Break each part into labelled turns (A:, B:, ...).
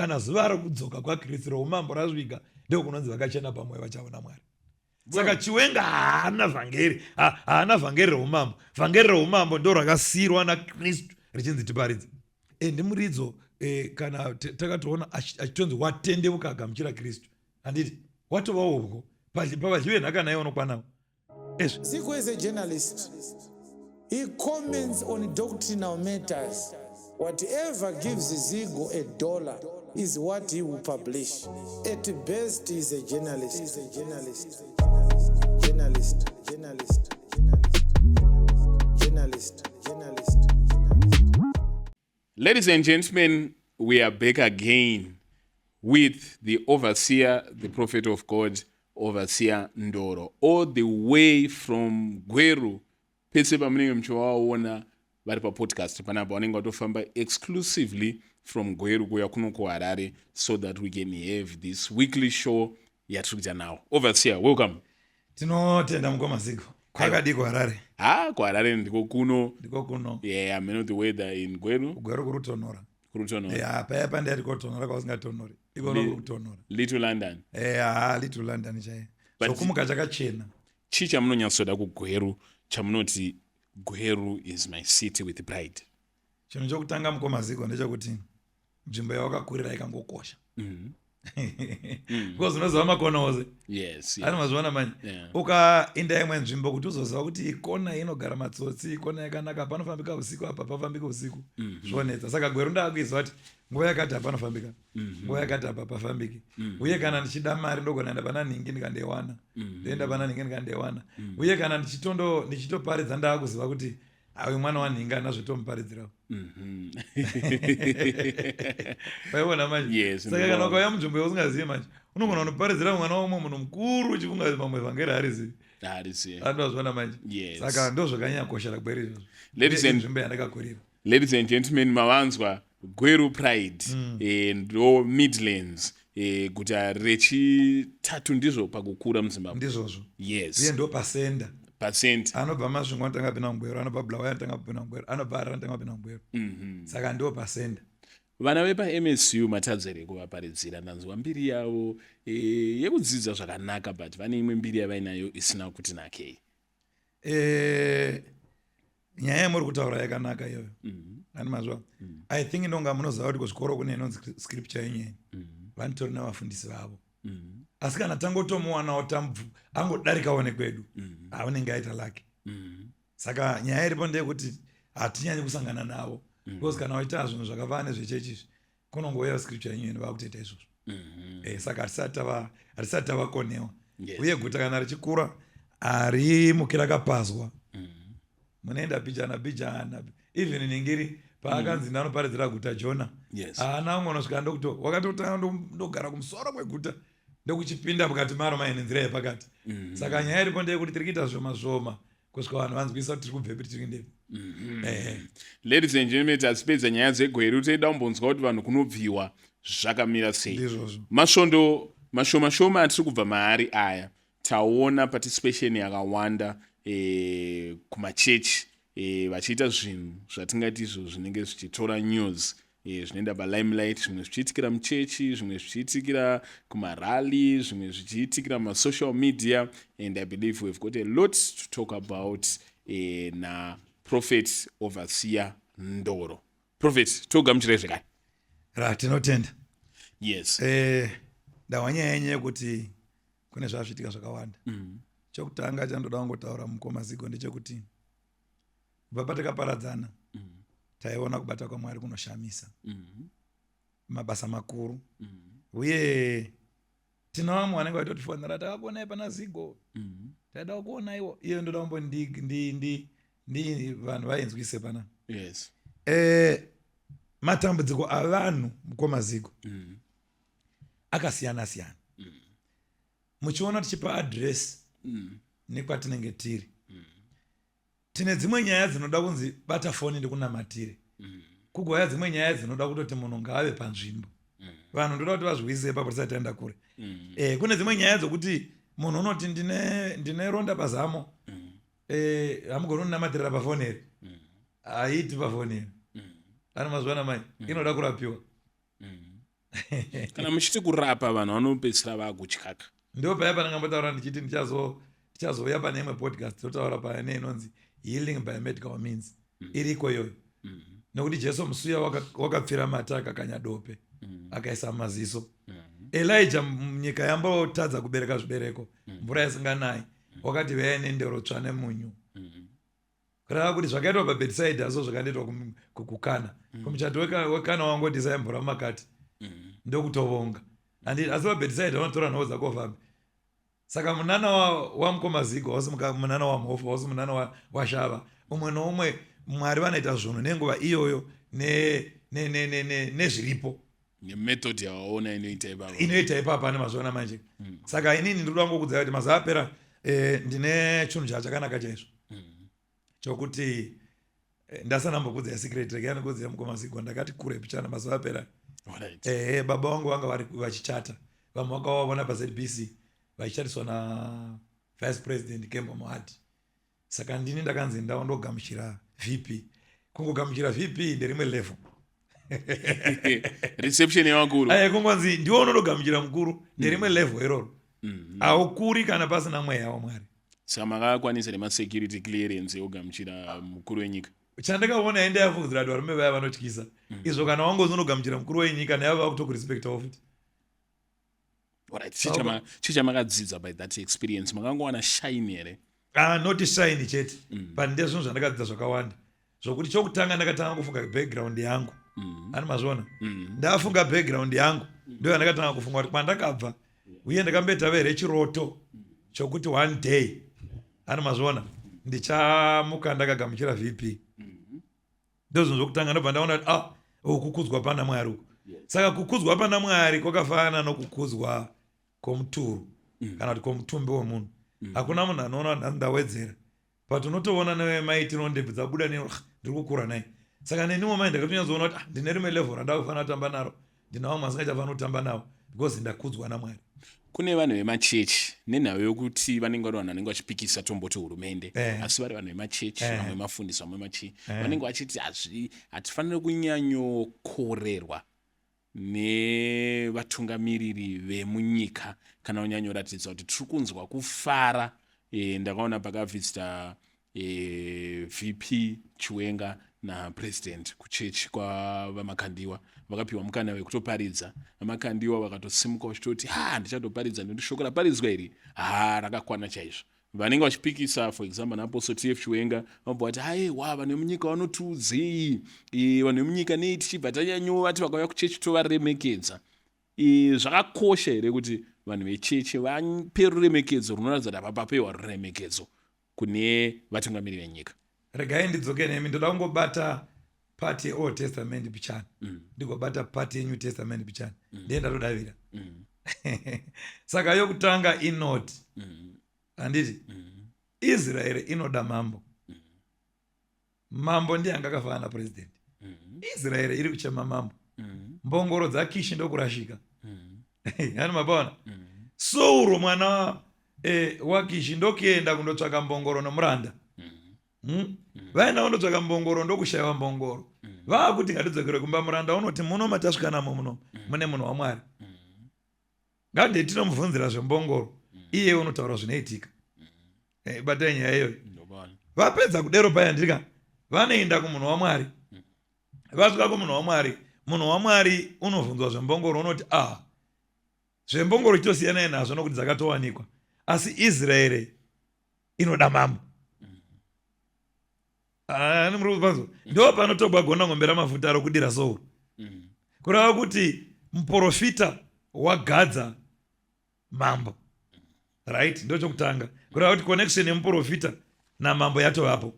A: Kana zuva rokudzoka kwaKristu roumambo rasvika, ndokunonzi vakachena pamwoyo vachaona Mwari. Saka Chiwenga haana vhangeri, haana vhangeri reumambo. Vhangeri reumambo ndo rakasiyirwa naKristu richinzi tiparidze. Endi Muridzo, kana takatoona achitonzi watendeuka agamuchira Kristu, handiti watova ubwo pavadyi venhaka naye unokwanawo. Ezvi.
B: Zigo is a journalist. He comments on doctrinal matters. Whatever gives Zigo a dollar is what he will publish. At best, he is a journalist. He's a journalist. Journalist. Journalist. Journalist. Journalist. Journalist.
C: Ladies and gentlemen, we are back again with the overseer, the prophet of God, Overseer Ndoro, all the way from Gweru. Pese pamunenge muchivaona vari papodcast panapa, vanenge vatofamba exclusively from Gweru kuuya kuno kuHarare so that we can have this weekly show yatiri kuita now. Overseer, welcome.
A: Tinotenda, mukoma Zigo. Kwakadii kuHarare?
C: Ha, kuHarare ndiko kuno.
A: Ndiko kuno.
C: Yeah, I mean the weather in Gweru.
A: Gweru kurutonhora.
C: Kurutonhora.
A: Ya, paya pandiyati kotonhora kwausingatonhori, ikono kurutonhora.
C: Little London.
A: Ya, Little London chaiyo. Zvokumuka chakachena.
C: Chii chamunonyatsoda kuGweru, chamunoti Gweru is my city with pride?
A: Chinhu chokutanga, mukoma Zigo, ndechekuti nzvimbo yawakakurira ikangokosha, because unoziva makona ose. Ani mazviona manje? Ukainda imwe nzvimbo, kuti uzoziva kuti ikona inogara matsotsi, ikona yakanaka, panofambika usiku, apa pafambika usiku, zvonetsa. Saka Gweru ndaakuiziva kuti nguva yakati hapanofambika, nguva yakati apa pafambiki. Uye kana ndichida mari, ndogona enda pana nhingi ndikandeiwana, ndoenda pana nhingi ndikandeiwana. Uye kana ndichitoparidza, ndaakuziva kuti uyu mwana wanhingi anazvotomuparidzirawo. Waiona manje?
C: Yes.
A: Saka kana ukauya munzvimbo yausingazivi manje, unogona kunoparidzira mwana waumwe munhu mukuru uchifunga kuti mamwe vhangeri harizivi.
C: Harizivi.
A: Andozviona manje?
C: Yes.
A: Saka ndo zvakanyanya koshera Gweru izvozvo. Nzvimbo yandakakurira.
C: Ladies and gentlemen, mavanzwa, Gweru pride. Ndo Midlands, guta rechitatu ndizvo pakukura muZimbabwe.
A: Ndizvozvo.
C: Yes.
A: Uye ndo pacenter.
C: Pacenter.
A: Anobva Masvingo anotanga kupinda muGweru, anobva Bulawayo anotanga kupinda muGweru, anobva Harare anotanga kupinda muGweru. Saka ndo pacenter.
C: Vana vepaMSU matadzere kuvaparidzira. Ndanzwa mbiri yavo yekudzidza zvakanaka, but vane imwe mbiri yavainayo isina kuti nakei.
A: Nyaya yamuri kutaura yakanaka iyoyo. Ani mazwa? I think ndonga munoziva kuti kuzvikoro kune inonzi scripture yenyeni. Vanotori navafundisi vavo. Asi kana tangotomuwanawo, tambvu angodarikawo nekwedu, haunenge aita laki. Saka nyaya iripo ndeyekuti hatinyanyi kusangana navo, because kana waita zvinhu zvakafanana nezvechechi izvi, kunongouya scripture yenyeni vakutoita izvozvo. Saka hatisati tavakonewa. Uye guta kana richikura harimuki rakapazwa, munoenda bijana bijana. Even ningiri paakanzi ndanoparidzira guta Jona, haana umwe unosvika ndokuto wakatotanga ndogara kumusoro kweguta, ndokuchipinda mukati maro maine nzira yepakati. Saka nyaya iripo ndeyekuti tiri kuita zvoma zvoma kusvika vanhu vanzwisa kuti tiri kubvepi, tiri ndepi.
C: Ladies and gentlemen, tasipedza nyaya dzeGweru, toida kumbonzwa kuti vanhu kunobviwa zvakamira sei.
A: Ndizvozvo.
C: Masvondo mashoma shoma atiri kubva maari aya, taona participation yakawanda kumachechi, vachiita zvinhu zvatingati izvo zvinenge zvichitora news, zvinoenda palimelight, zvimwe zvichiitikira muchechi, zvimwe zvichiitikira kumarally, zvimwe zvichiitikira mumasocial media, and I believe we've got a lot to talk about naProphet Overseer Ndoro. Prophet, togamuchirai zvekare.
A: Ra, tinotenda. Ndahwa nyaya yenyu yekuti kune zvazviitika zvakawanda. Chokutanga chandoda kungotaura, mukoma Zigo, ndechekuti kubva patakaparadzana, taiona kubata kwaMwari kunoshamisa, mabasa makuru. Uye tina vamwe vanenge vaitotifonera, "Takakuonai pana Zigo, taida kuonaiwo." Iyo ndoda kumbo ndi vanhu vainzwise pana. Matambudziko avanhu, mukoma Zigo, akasiyana siyana. Muchiona tichipa adhiresi nekwatinenge tiri, tine dzimwe nyaya dzinoda kunzi bata foni ndikunamatire, kugouya dzimwe nyaya dzinoda kutoti munhu ngaave panzvimbo. Vanhu ndoda kuti vazvizwe ipapo tisati taenda kure. Kune dzimwe nyaya dzokuti munhu unoti ndine ronda pazamo, hamugoni kunamatirira pafoni here? Haiti pafoni here? Ano mazuva namai inoda kurapiwa.
C: Kana muchiti kurapa, vanhu vanopedzisira vakutyaka.
A: Ndo paya pandangambotaura ndichiti ndichazouya pane imwe podcast, totaura pane inonzi healing by medical means. Iriko iyoyo, nekuti Jesu musuya wakapfira mata, akakanya dope, akaisa maziso. Elijah, nyika yambotadza kubereka zvibereko, mvura isinganayi, wakati veyai nendero tsva nemunyu. Kureva kuti zvakaitwa paBethsaida so zvakandoitwa kuKana, kumuchato weKana. Wangoti isai mvura mumakati, ndokutovonga. Handiti? Asi paBethsaida vanotora nhau dzako fambe. Saka munana wamukoma Zigo hausi munana waMhofu, hausi munana waShava. Umwe noumwe, Mwari vanoita zvinhu nenguva iyoyo nezviripo.
C: Nemethod yavaona inoita ipapa.
A: Inoita ipapa nemazuva manje. Saka inini ndiri kuda kungokudzai kuti mazuva apera ndine chinhu chakanaka chaizvo chokuti ndasanambokudzai secret. Regai ndikudzai, mukoma Zigo, ndakati kure pichana mazuva apera. Ehe, baba vangu vanga vari vachichata. Vamwe vakavaona paZBC vachichatiswa naVice President Kembo Mohadi. Saka ndini ndakanzi ndaondogamuchira VP. Kungogamuchira VP nderimwe level.
C: Reception yevakuru.
A: Kungonzi ndiwo unotogamuchira mukuru nderimwe level iroro. Haukuri kana pasina mweya waMwari.
C: Saka makakwanisa nemasecurity clearance ekugamuchira mukuru wenyika?
A: Chandakaona, ende yafungidzira kuti varume vaya vanotyisa. Izvo kana wangozi unogamuchira mukuru wenyika, naivo vakutokurespektawo futi.
C: Alright, chii chamakadzidza by that experience? Makangowana shine here?
A: Ah, not shine chete, but ndezvinhu zvandakadzidza zvakawanda, zvokuti chokutanga ndakatanga kufunga background yangu. Ani mazviona? Ndafunga background yangu, ndo yandakatanga kufunga kuti kwandakabva uye ndakamboita here chiroto chokuti one day, ani mazviona, ndichamuka ndakagamuchira VP. Ndo zvinhu zvokutanga. Ndobva ndaona kuti ah, uku kukudzwa pana Mwari uku. Saka kukudzwa pana Mwari kwakafanana nokukudzwa kwomuturu kana kuti kwomutumbi wemunhu. Hakuna munhu anoona kuti nhasi ndawedzera, but unotoona nemaitiro, ndebvu dzabuda, ne ndiri kukura nai. Saka neniwo mai ndakatonyatsoona kuti ah, ndine rimwe level randakufanira kutamba naro, ndina vamwe vasingachafanira kutamba navo because ndakudzwa naMwari.
C: Kune vanhu vemachechi, nenhau yokuti vanenge vari vanhu vanenge vachipikisa tomboti hurumende, asi vari vanhu vemachechi, vamwe mafundisi, vamwe machii, vanenge vachiti hatifaniri kunyanyokorerwa nevatungamiriri vemunyika kana kunyanyoratidza kuti tiri kunzwa kufara. Ndakaona pakavhizita VP Chiwenga napresident kuchechi kwaVaMakandiwa, vakapiwa mukana wekutoparidza. VaMakandiwa vakatosimuka vachitoti, "Ha, ndichatoparidza nekuti shoko raparidzwa iri, ha, rakakwana chaizvo." Vanenge vachipikisa, for example naApostle TF Chiwenga, vabva vati, "Aiwa, vanhu vemunyika vanotiudzei? Vanhu vemunyika nei tichibva tanyanyovati vakauya kuchechi tovaremekedza?" Zvakakosha here kuti vanhu vechechi vape ruremekedzo runoratidza kuti apa papiwa ruremekedzo kune vatungamiri venyika?
A: Regai ndidzoke nemi. Ndoda kungobata part yeOld Testament pichana, ndigobata part yeNew Testament pichana, ndiye ndatodavira. Saka yokutanga inoti, handiti, Israeri inoda mambo. Mambo ndiye anga akafanana napurezidendi. Israeri iri kuchema mambo. Mbongoro dzaKishi ndokurashika. Yani mapaona, Sauro mwana waKishi ndokuenda kundotsvaka mbongoro nomuranda. Vaenda kundotsvaka mbongoro, ndokushayiwa mbongoro. Vaakuti ngatidzokere kumba. Muranda unoti, "Muno matasvika namo muno mune munhu waMwari, ngade tinomubvunzira zvembongoro, iye unotaura zvinoitika." Batai nyaya iyoyo.
C: Ndobona.
A: Vapedza kudero paya, ndika vanoenda kumunhu waMwari. Vasvika kumunhu waMwari, munhu waMwari unobvunzwa zvembongoro. Unoti, "Ah, zvembongoro chitosiyanai nazvo nokuti dzakatowanikwa, asi Israeri inoda mambo." Ah, muri kupanzwa? Ndo panotogwa gona ng'ombe ramafuta rokudira Sauro. Kureva kuti muprofita wagadza mambo, right? Ndo chokutanga. Kureva kuti connection yemuprofita namambo yatovapo.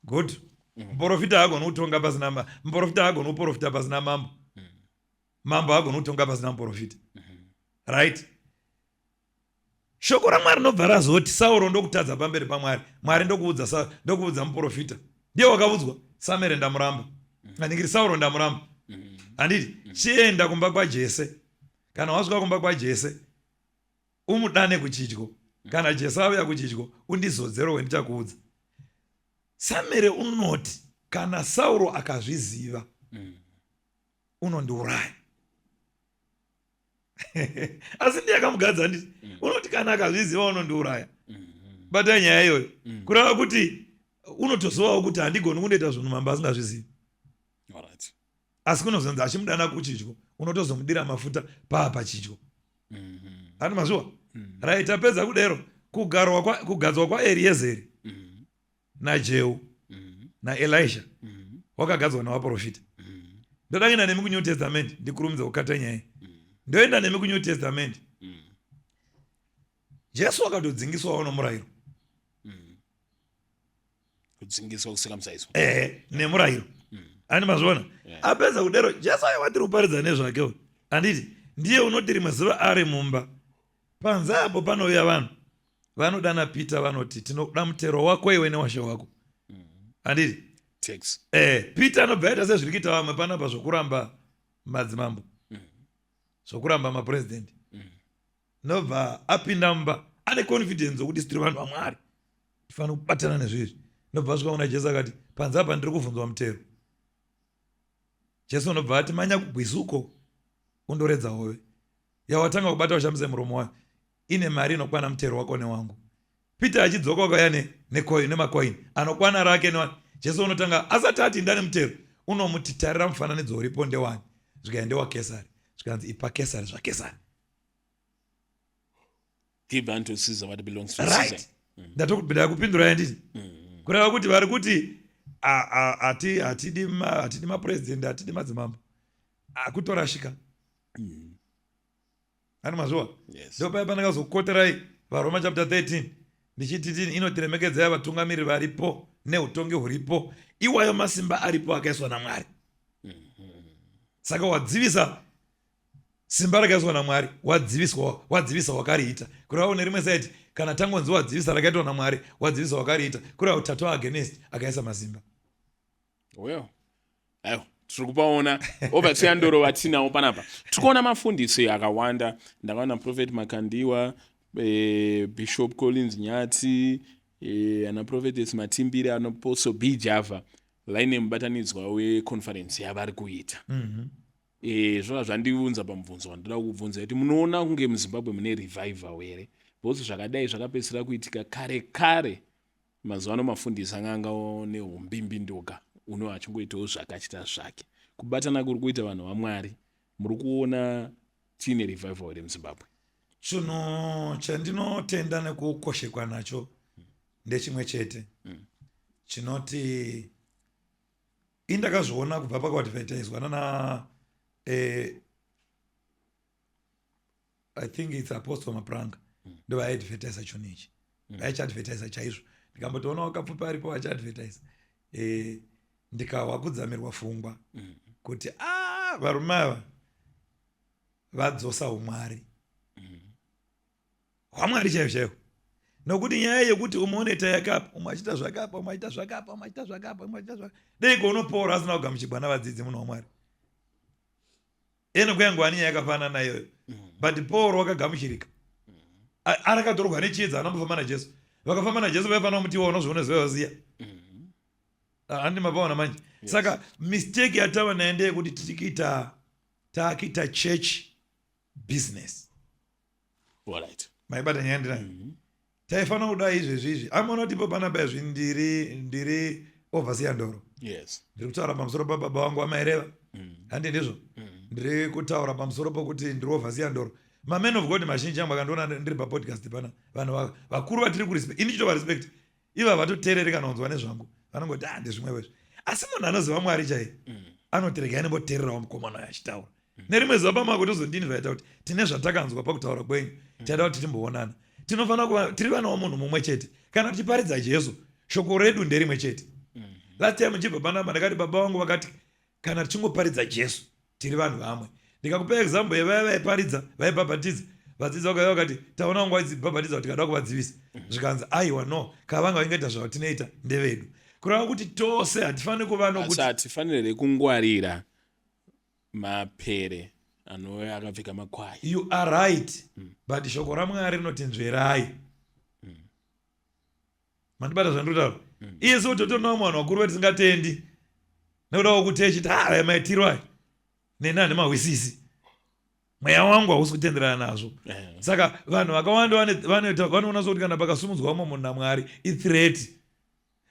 A: Good. Muprofita haagoni kutonga pasina muprofita haagoni kuprofita pasina mambo. Mambo haagoni kutonga pasina muprofita, right? Shoko raMwari rinobva razoti Sauro ndokutadza pamberi paMwari. Mwari ndokuudza ndokuudza muprofita, ndiye wakavudzwa, "Samueri ndamuramba, andingiri Sauro ndamuramba, handiti? Chienda kumba kwaJese. Kana wasvika kumba kwaJese, umudane kuchidyo. Kana Jese auya kuchidyo, undizodzero wendichakuudza." Samueri unoti, "Kana Sauro akazviziva, unondiuraya." Asi ndiye akamugadza handiti? Unoti kana akazviziva unondiuraya. Batai nyaya iyoyo. Kureva kuti unotozivawo kuti handigoni kundoita zvinhu mambo asingazvizivi.
C: Alright.
A: Asi kunozonzi achimudana kuchidyo, unotozomudira mafuta paa pachidyo. Hani mazviwa? Right, tapedza kudero kugarwa kwa, kugadzwa kwaEriezeri naJehu naElisha wakagadzwa navaprofita. Ndoda kuenda nemi kuNew Testament, ndikurumidze kukata nyaya. Ndoenda nemi kuNew Testament. Jesu akatodzingiswawo nomurayiro.
C: Kudzingiswa kusikamusaiswa.
A: Ehe, nemurayiro. Ani mazviona? Apedza kudero Jesu aiwa tiri kuparidza nezvake uyu. Handiti ndiye unoti rimwe zuva ari mumba panze apo panouya vanhu vanodana Peter, vanoti tinoda mutero wako iwe newashe wako. Handiti?
C: Tax.
A: Peter anobva aita sezviri kuita vamwe panapa zvokuramba madzimambo, zvokuramba mapurezidendi. Nobva apinda mumba ane confidence yokuti tiri vanhu vaMwari, tifanira kubatana nezvizvi. Nobva asvika kuna Jesu akati, panze apa ndiri kuvhunzwa mutero. Jesu unobva ati, manya kugwizi uko undoredza hove yawatanga kubata ushandise muromo wayo, ine mari inokwana mutero wako newangu. Peter achidzoka wakauya nemakoini anokwana rake newani. Jesu unotanga asati ati ndane mutero, unomuti tarira mufananidzo uripo ndewani, zvikanzi ndewaKesari, zvikanzi ipa Kesari zvaKesari.
C: Give unto Caesar what belongs to Caesar.
A: Right. Ndakupindurai handiti? Kureva kuti vari kuti hatidi mapurezidendi, hatidi madzimambo, akutorashika. Ani mazviwa?
C: Yes.
A: Ndopaya pandakazokoterai vaRoma chapter 13 ndichiti tini inotiremekedzai vatungamiriri varipo neutongi huripo, iwayo masimba aripo akaiswa naMwari. Saka wadzivisa simba rakaiswa naMwari, wadziviswa, wadzivisa wakariita. Kureva nerimwe side, kana tangonzi wadzivisa rakaitwa naMwari, wadzivisa wakariita, kureva kuti tato against akaisa masimba.
C: Well, aiwa, tiri kupaona Overseer Ndoro vatinawo panapa. Tiri kuona mafundisi akawanda. Ndakaona Prophet Makandiwa, Bishop Collins Nyati, ana Prophetess Matimbire, ana Apostle B Java vaine mubatanidzwa weconference yavari kuita. Zvava zvandiunza pamubvunzo wandoda kukubvunza kuti munoona kunge muZimbabwe mune revival here? Because zvakadai zvakapedzisira kuitika kare kare. Mazuva ano mafundisi anga anga nehumbimbindoga uno achingoitawo zvakachita zvake. Kubatana kuri kuita vanhu vaMwari, muri kuona tiine revival here muZimbabwe?
A: Chinhu chandinotenda nekukoshekwa nacho ndechimwe chete chinoti indakazviona kubva pakuadvertiswa nana I think it's Apostle Mapranga, ndo vaiadvertisa chinhu ichi. Vaichiadvertisa chaizvo, ndikambotoona wakapfupi aripo vachiadvertisa, ndikahwa kudzamirwa fungwa kuti a varume ava vadzosa umwari hwaMwari chaizvo chaizvo. Nokuti nyaya yekuti umwe unoita yakapa, umwe achiita zvakapa, umwe achiita zvakapa, umwe achiita zvakapa, umwe achiita zvakapa, dei kuunopora asina kugamuchigwa navadzidzi munhu waMwari eno kuyange nyaya yakafanana iyoyo, but Paul wakagamuchirika. Arakatorwa nechiedza, anambofamba naJesu. Vakafamba naJesu vaifanira kumuti iwe unozviona ziva vaziya. Handi mapaona manje? Saka mistake yatava nayo ndeyekuti tiri kuita, taakuita church business.
C: Alright.
A: Maibata nyaya ndinayo? Taifanira kudai izvezvi izvi amaona kuti ipo panapa izvi ndiri Overseer Ndoro.
C: Yes.
A: Ndiri kutaura pamusoro pababa vangu vamaireva, handi ndizvo? Ndiri kutaura pamusoro pokuti ndiri Overseer Ndoro. Mamen of God mazhinji angu akandiona ndiri papodcast pana vanhu vakuru vatiri kurespect, ini chitovarespect, ivo havatoteereri kana kunzwa nezvangu, vanongoti ah, ndezvimwe izvi. Asi munhu anoziva Mwari chaiye anoti regai ndimboteererawo mukomana uyu achitaura. Nerimwe zuva pamako tozondiinvita kuti tine zvatakanzwa pakutaura kwenyu, taida kuti timboonana. Tinofanira kuva tiri vana wamunhu mumwe chete. Kana tichiparidza Jesu, shoko redu nderimwe chete. Last time ndichibva panapa ndakati baba vangu vakati kana tichingoparidza Jesu tiri vanhu vamwe. Ndikakupa example yevaya vaiparidza, vaibhabhatidza, vadzidzi vakauya vakati taona vangu vaibhabhatidza kuti tikada kuvadzivisa, zvikanzi aiwa no, kavanga vaingaita zvatinoita ndevedu. Kureva kuti tose hatifaniri kuva nokuti
C: Asi hatifanire kungwarira mapere anouya akapfeka makwai.
A: You are right, but shoko raMwari rinoti nzverai. Mandibata zvandinotaura? Iye so totoona vamwe vanhu vakuru vatisingatendi nekuda kwekuti echiti aya maitiro aya neni handimahwisisi. Mweya wangu hausi kutenderana nazvo. Saka vanhu vakawanda vanoona sokuti kana pakasumudzwa umwe munhu naMwari ithreat,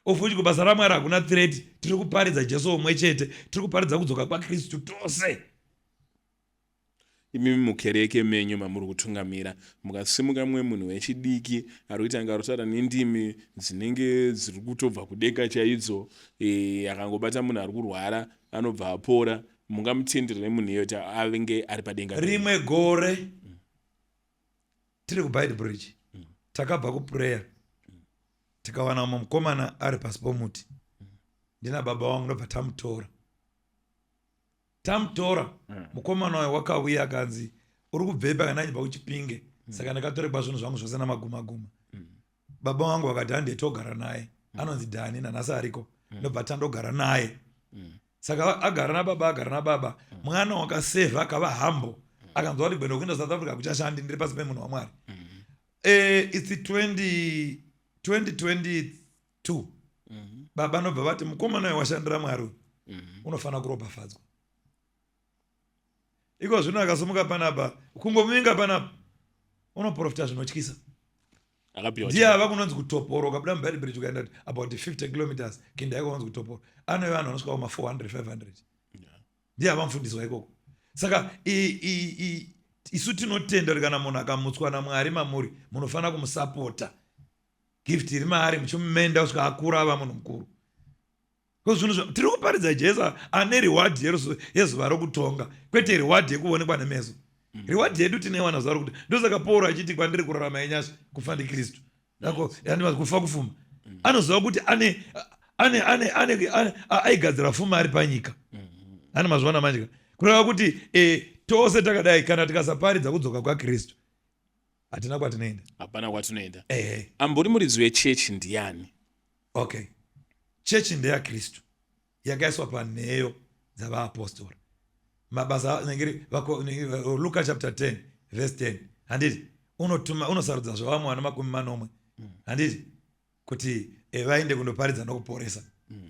A: of which kubasa raMwari hakuna threat. Tiri kuparidza Jesu umwe chete, tiri kuparidza kudzoka kwaKristu tose.
C: Imimi mukereke menyu mamuri kutungamira, mukasimuka mumwe munhu wechidiki ari kuita anga arikutaura nendimi dzinenge dziri kutobva kudenga chaidzo, akangobata munhu ari kurwara anobva apora, mungamutendere munhu iyoyo kuti avenge ari padenga
A: penyu? Rimwe gore tiri kuBeitbridge, takabva kuprayer, tikawana mumwe mukomana ari pasi pomuti. Ndina baba vangu, ndobva tamutora. Tamutora, mukomana uyo wakauya akanzi, "Uri kubvepi?" Akati, "Ndachibva kuChipinge." Saka ndakatorekwa zvinhu zvangu zvose namaguma guma. Baba vangu vakati, "Handei togara naye." Anonzi Dhani, nanhasi ariko. Ndobva tandogara naye. Saka agara nababa, agara nababa, mwana wakasevha, akava humble, akanzwa kuti gwendo kuenda South Africa kuchashandi, ndiri pasi pemunhu waMwari. It's 20 2022. Baba nobva vati, "Mukomana uyu washandira Mwari uyu, unofanira kuropafadzwa." Iko zvino akasimuka panapa, kungomuvinga panapa, unoprofita zvinotyisa.
C: Akapiwa.
A: Ndiye ava kunonzi kuToporo. Ukabuda muBeitbridge ukaenda about 50 kilometers kuenda iko kunonzi kuToporo, anove vanhu vanosvika kuma 400 500. Ndiye ava mufundisi waikoko. Saka isu tinotenda kuti kana munhu akamutswa naMwari mamuri, munofanira kumusapota gift iri maari, muchimumenda kusvika akura, ava munhu mukuru. Ko zvinhu tiri kuparidza Jesu ane reward yezuva rokutonga, kwete reward yekuonekwa nemeso. Reward yedu tineiwana zuva rokuti. Ndosaka Pauro achiti, "Kwandiri kurarama inyasha, kufa ndiKristu." Dako yani kufa kufuma. Anoziva kuti ane ane ane ane ane- aigadzira fuma ari panyika. Ane mazviona manje? Kureva kuti tose takadai, kana tikasaparidza kudzoka kwaKristu, hatina kwatinoenda.
C: Hapana kwatinoenda. Ambori muridzi wechechi ndiani?
A: Okay, chechi ndeyaKristu, yakaiswa panheyo dzavaapostora. Mabasa nengeri Luka chapter 10 verse 10, handiti? Unotuma, unosarudza zvavamwe vana 70, handiti, kuti vaende kundoparidza nokuporesa.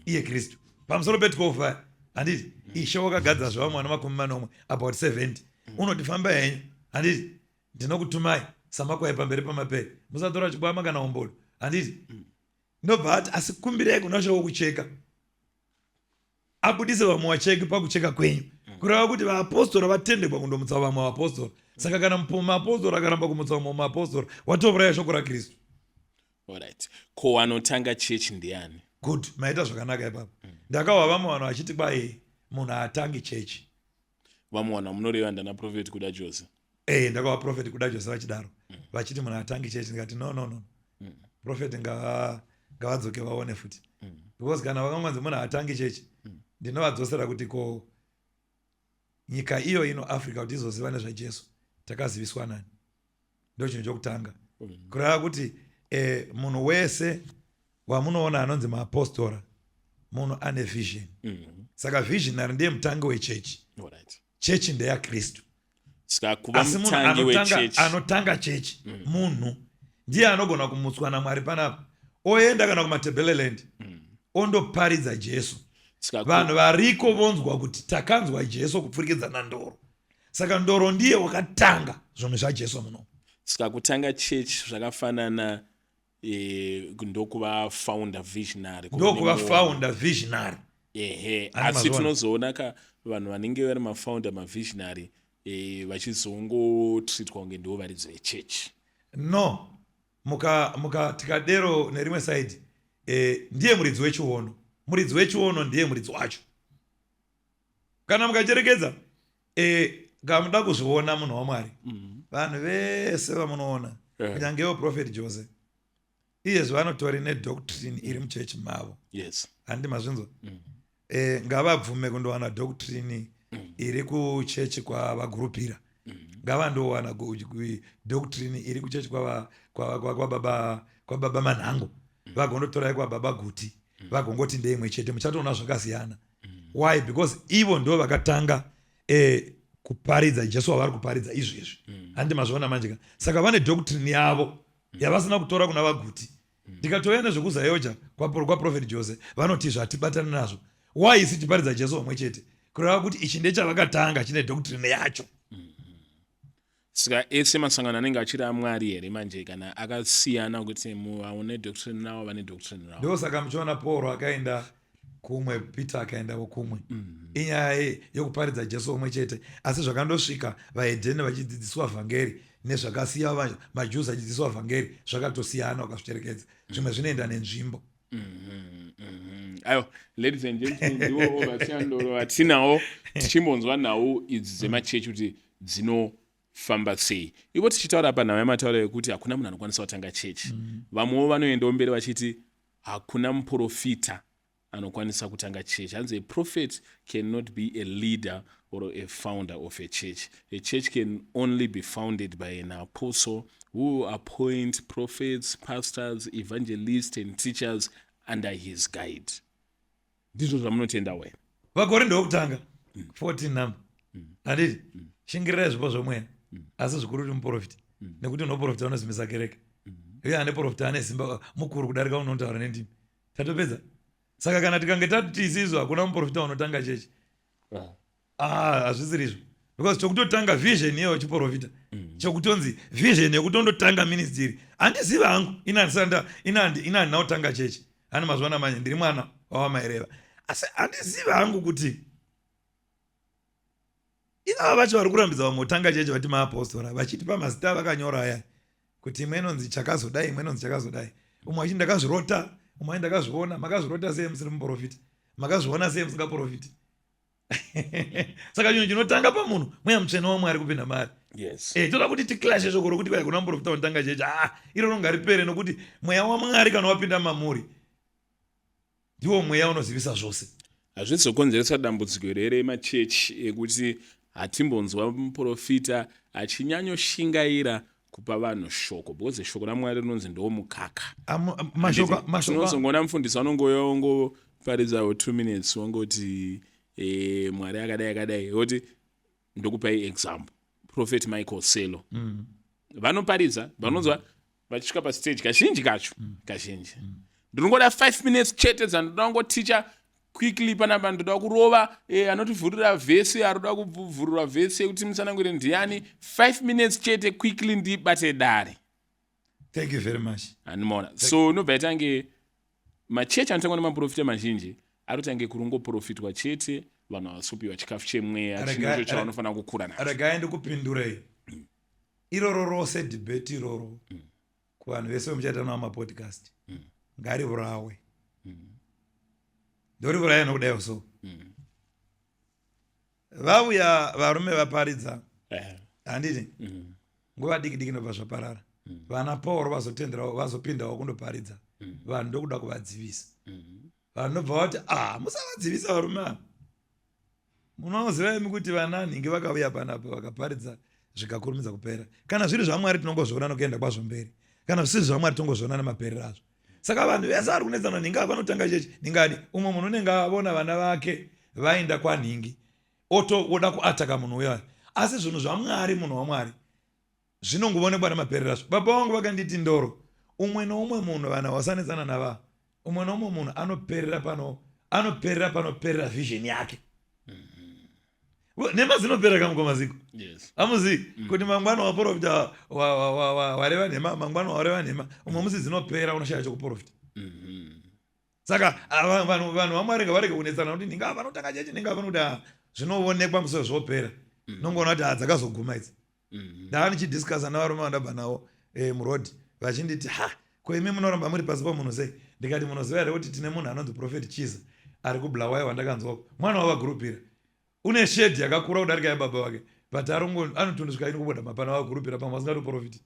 A: Iye Kristu pamusoro pe12, handiti? Ishe wakagadza zvavamwe vana 70, about 70. Unoti, "Famba henyu," handiti? "Ndinokutumai samakwai pamberi pamapere. Musatora chikwama kana umbodo," handiti? Ndobva ati, "Asi kumbirai kuna Ishe wokucheka abudise vamwe vacheki pakucheka kwenyu." Kureva kuti vaapostora vatendekwa kundomutsa vamwe vaapostora. Saka kana muapostora akaramba kumutsa vamwe muapostora, watouraya shoko raKristu.
C: Alright, ko anotanga chechi ndiani?
A: Good, maita zvakanaka ipapo. Ndakahwa vamwe vanhu vachiti kwai munhu haatangi chechi.
C: Vamwe vanhu vamunoreva ndana Prophet Kuda Jose?
A: Ndakahwa Prophet Kuda Jose vachidaro, vachiti munhu haatangi chechi. Ndikati, "No, no, no, Prophet ngavadzoke vaone futi," because kana vakangonzi munhu haatangi chechi, ndinovadzosera kuti ko nyika iyo ino Africa kuti izoziva nezvaJesu, takaziviswa nani? Ndo chinhu chokutanga. Kureva kuti munhu wese wamunoona anonzi maapostora munhu ane vision. Saka visionary ndiye mutangi wechechi. Chechi ndeyaKristu.
C: Saka kuva
A: Asi munhu
C: mutangi wechechi
A: anotanga chechi munhu ndiye anogona kumutswa naMwari panapa, oenda kana kuMatebeleland, ondoparidza Jesu.
C: Saka
A: Vanhu variko vonzwa kuti takanzwa Jesu kupfurikidza naNdoro. Saka Ndoro ndiye wakatanga zvinhu zvaJesu muno.
C: Saka kutanga chechi zvakafanana ndokuva founder visionary, kuva
A: Ndokuva
C: nemuono.
A: founder visionary.
C: Ehe.
A: Ane
C: Asi
A: mazuva.
C: Tinozoona ka vanhu vanenge vari mafounder, mavisionary, vachizongotreatwa kunge ndivo varidzi vechechi.
A: No, muka tikadero nerimwe side, ndiye muridzi wechiono. Muridzi wechiono ndiye muridzi wacho. Kana mukacherekedza, kamuda kuzviona, munhu waMwari, vanhu vese vamunoona, kunyangewo Prophet Jose iyezvo, vanotori nedoctrine iri muchechi mavo. Handi mazvinzwa? Ngavabvume kundowana doctrine iri kuchechi kwavagurupira. Ngavandowana doctrine iri kuchechi kwababa Manhango, vagondotorai kwababa Guti, vagongoti ndeimwe chete, muchatoona zvakasiyana. Why? Because ivo ndo vakatanga kuparidza Jesu wavari kuparidza izvezvi. Handi mazviona manje ka? Saka vane doctrine yavo yavasina kutora kuna vaGuti. Ndikatouya nezvekuZAOGA kwaProphet Jose, vanoti zvatibatana nazvo. Why isi tiparidza Jesu vamwe chete? Kureva kuti ichi ndechavakatanga, chine doctrine yacho.
C: Saka ese masangano anenge achiri aMwari here manje kana akasiyana kuti vane doctrine ravo, vane doctrine ravo?
A: Ndosaka muchiona Pauro akaenda kumwe, Peter akaendawo kumwe. Inyaya yekuparidza Jesu umwe chete, asi zvakandosvika vahedheni vachidzidziswa vhangeri nezvakasiya maJews achidzidziswa vhangeri zvakatosiyana. Ukazvicherekedza, zvimwe zvinoenda nenzvimbo.
C: Aiwa, ladies and gentlemen, ndivo Overseer Ndoro vatinawo, tichimbonzwa nhau idzi dzemachechi kuti dzinofamba sei. Ivo tichitaura panhau yamataura yekuti hakuna munhu anokwanisa kutanga chechi, vamwewo vanoendawo mberi vachiti hakuna muprofita anokwanisa kutanga chechi. Hanzi, "A prophet cannot be a leader or a founder of a church. A church can only be founded by an apostle who will appoint prophets, pastors, evangelists and teachers under his guide." Ndizvo zvamunotenda wena?
A: VaKorinde wokutanga 14 number, handiti? Shingirirai zvipo zvomweya, asi zvikuru kuti muprofita, nekuti unoprofita unosimbisa kereke. Uye ane profita ane simba mukuru kudarika unotaura nendimi. Tatopedza. Saka kana tikange tati isizvo hakuna muprofita unotanga chechi, ah, hazvisiri izvo, because chokutotanga vision iyeyo chiprofita, chokutonzi vision yekutondotanga ministry, handizivi hangu. Ina handina kutanga chechi hani. Mazuva namanye ndiri mwana wavamaireva, asi handizivi hangu kuti ivava vacho vari kurambidza vamwe kutanga chechi vati maapostora, vachitipa mazita avakanyora aya kuti imwe inonzi chakazodai, imwe inonzi chakazodai, umwe achiti ndakazvirota, umwe achiti ndakazviona. Makazvirota sei musiri muprofita? Makazviona sei musingaprofiti? Saka chinhu chinotanga pamunhu mweya mutsvene waMwari kupinda mari. Toda kuti ticlashe shoko rokuti kwai kuna muprofita unotanga chechi. Ah, iro rongaripere, nokuti mweya waMwari kana wapinda mamuri ndiwo mweya unozivisa zvose.
C: Hazvizokonzeresa dambudziko here remachechi ekuti hatimbonzwa muprofita achinyanyoshingaira kupa vanhu shoko, because shoko raMwari rinonzi ndo mukaka?
A: Mashoko
C: Tinozongoona mufundisi anongouya ongoparidzawo 2 minutes, wongoti Mwari akadai akadai, oti ndokupai example, Prophet Michael Selo. Vanoparidza, vanonzwa vachisvika pastage, kazhinji kacho, kazhinji ndinongoda 5 minutes chete dzandoda kungoticha quickly panapa, ndoda kurova anotivhurira vhesi, aroda kuvhurira vhesi yekuti musanangure ndiani, 5 minutes chete, quickly ndibate dare.
A: Thank you very much.
C: Handimaona. So unobva itange machechi anotangwa nemaprofita mazhinji ari kutange kurungoprofitwa chete, vanhu havasi chikafu chemweya chinocho chavanofanira kukura nacho.
A: Regai ndikupindurei. Iroro rose debate iroro, kuvanhu vese vemuchaita navo mapodcast, ngarivurawe. Ndorivuraya nokudaiwo. So vauya varume vaparidza, handiti? Nguva diki diki ndobva zvaparara. Vana Pauro vazotenderawo, vazopindawo kundoparidza, vanhu ndokuda kuvadzivisa. Vanhu ndobva vati, "Ah, musavadzivisa varume ava. Munoziva imi kuti vana nhingi vakauya panapa vakaparidza zvikakurumidza kupera. Kana zviri zvaMwari tinongozviona nokuenda kwazvo mberi, kana zvisiri zvaMwari tongozviona nemaperero azvo." Saka vanhu vese vari kunetsana, nhingi ava vanotanga chechi, nhingi adi, umwe munhu unenge avona vana vake vaenda kwanhingi, oto woda kuataka munhu uyoyo. Asi zvinhu zvaMwari, munhu waMwari, zvinongoonekwa nemaperero azvo. Baba vangu vakanditi, "Ndoro, umwe noumwe munhu, vanhu vasanetsana nava, umwe noumwe munhu anoperera pano, anoperera panoperera vision yake." Nhema dzinopera kamukomaziko. Amuzivi kuti mangwana waprofita wareva nhema, mangwana wareva nhema, umwe musi dzinopera, unoshaya chokuprofita. Saka vanhu vaMwari ngavarege kunetsana kuti ndinga vanotanga chechi, ndinga vanoti. Zvinoonekwa musi wezvopera. Nongoona kuti dzakazoguma idzi. Ndaa ndichidiscussa navarume vandabva navo muroad, vachinditi, "Ha, ko imi munoramba muri pasi pamunhu sei?" Ndikati, "Munoziva here kuti tine munhu anonzi Prophet Chiza ari kuBulawayo wandakanzwako, mwana wavaGurupira, une shedhi yakakura kudarika yababa vake, but anotondosvika ini kubuda mapana vaGurupira, pamwe vasingatoprofiti."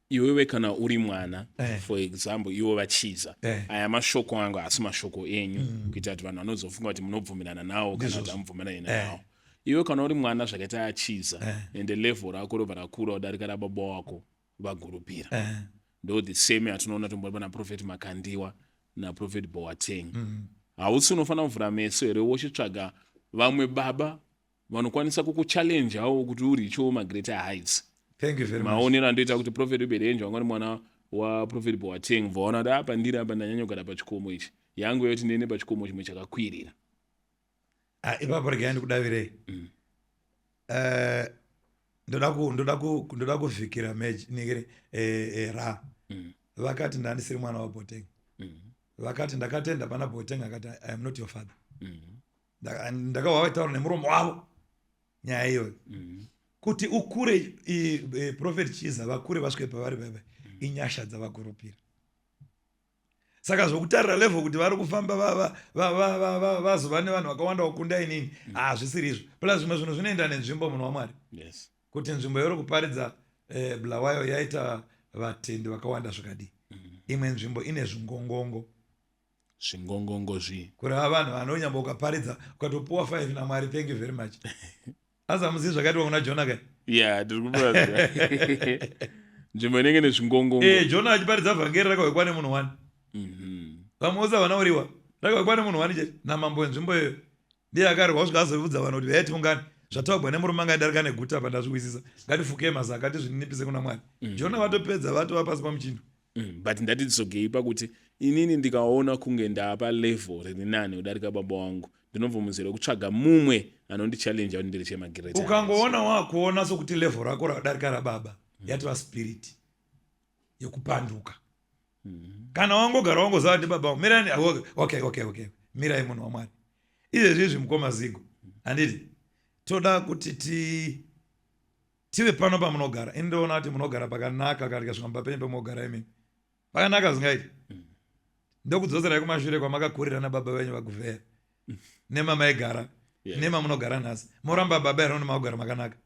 C: Iwewe kana uri mwana, for example, ivo vachiza, aya mashoko angu, asi mashoko enyu, kuita kuti vanhu vanozofunga kuti munobvumirana nawo kana kuti hamubvumirani nawo. Iwe kana uri mwana zvakaita achiza, ende level rako robva rakura kudarika rababa wako vaGurupira, ndo the same yatinoona tombori pana Prophet Makandiwa naProphet Boateng, hausi unofanira kuvhura meso here, wochitsvaga vamwe baba vanokwanisa kukuchallengeawo kuti urichewo magreater heights?
A: Thank you very much.
C: Maonero andoita kuti Prophet Uebert Angel wanga uri mwana waProphet Boateng, vaona kuti apa ndiri apa ndanyanya pachikomo ichi, yangu yoti ndiende pachikomo chimwe chakakwirira.
A: Ah, ipapo regai ndikudavirei. Ndoda ku ndoda ku ndoda kuvhikira meji ningire eh, eh, ra. Vakati ndandisiri mwana waBoteng. Vakati ndakatenda pana Boteng akati I am not your father. Ndakahwa vachitaura nemuromo wavo nyaya iyoyo. Kuti ukure Prophet Chiza vakure vasvike pavari veve inyasha dzavakurupira. Saka zvokutarira level kuti vari kufamba vazova nevanhu vakawanda kukunda inini hazvisiri izvo. Plus zvimwe zvinhu zvinoenda nenzvimbo, munhu waMwari. Kuti nzvimbo yauri kuparidza Bulawayo yaita vatendi vakawanda zvakadii. Imwe nzvimbo ine zvingongongo.
C: Zvingongongo zvii?
A: Kureva vanhu vanonyamba ukaparidza ukatopuwa 5 naMwari, thank you very much. Asi hamuzivi zvakaitwa kuna Jona kai?
C: Yeah, ndiri kuparidza nzvimbo inenge nezvingongongo.
A: Jona achiparidza vhangeri rakahwekwa nemunhu wani. Vamwe vose havana uriwa. Rakahwekwa nemunhu wani chete namambo wenzvimbo iyoyo. Ndiye akarwa kusvika azovudza vanhu kuti vayati ungani zvataugwa nemurume anga aidarika neguta apa ndazviwisisa. Ngatifukei mazaka tizvininipise kuna Mwari. Jona vatopedza vatova pasi pamuchindo.
C: But ndatidzogei pakuti inini ndikaona kunge ndaapa level riri nani kudarika baba wangu, ndinobvumuzira kutsvaga mumwe anondichallenge kuti ndiri chemagireta.
A: Ukangoona wakuona sokuti level rako radarika rababa, yatova spirit yekupanduka. Kana wangogara wangoziva kuti baba vangu, mirai, okay, mirai munhu waMwari. Izvezvi izvi mukoma Zigo, handiti toda kuti tive pano pamunogara. Ini ndoona kuti munogara pakanaka, kana tikasvika mumba penyu pamogara imimi pakanaka zvingaiti. Ndokudzoserai kumashure kwamakakurira nababa venyu vaguvheya nemamaigara nemamunogara nhasi. Moramba baba here nemakugara makanaka?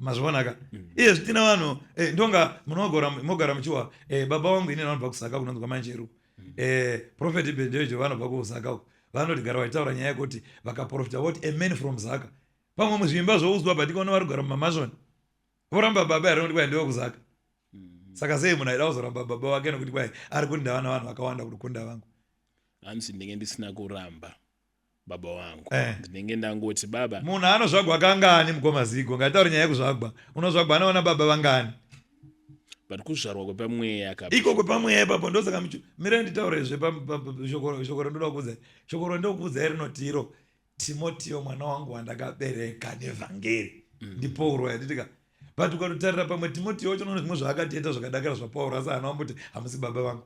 A: Mazvionaka? Iye tina vanhu ndonga munogara mogara muchiwa baba vangu inini vanobva kuSaka kunonzi kwaManjeru. Prophet Benjojo vanobva kuZaka uko. Vanoti gara vachitaura nyaya yekuti vakaprofita voti a man from Zaka. Pamwe muzvimba zvouzwa but ikaona vari kugara mumamashoni voramba baba here nokuti kwai ndiwe kuZaka. Saka sei munhu aida kuzoramba baba vake nokuti kwai ari kuti ndava navanhu vakawanda kukunda vangu?
C: Hanzi ndinenge ndisina kuramba baba vangu. Ndinenge ndangoti baba.
A: Munhu anozvagwa kangani, mukoma Zigo? Ngataure nyaya yekuzvagwa. Unozvagwa anaona baba vangani?
C: But kuzvarwa kwepamweya ka.
A: Iko kwepamweya ipapo ndosaka mirai nditaurezve shoko randoda kukuudzai. Shoko randokuudzai rinoti iro Timotiyo mwana wangu wandakabereka nevhangeri. NdiPauro yanditika. But ukatotarira pamwe Timotiyo wacho unoona zvimwe zvaakatoita zvakadakira zvaPauro, asi haana wamboti hamusi baba vangu.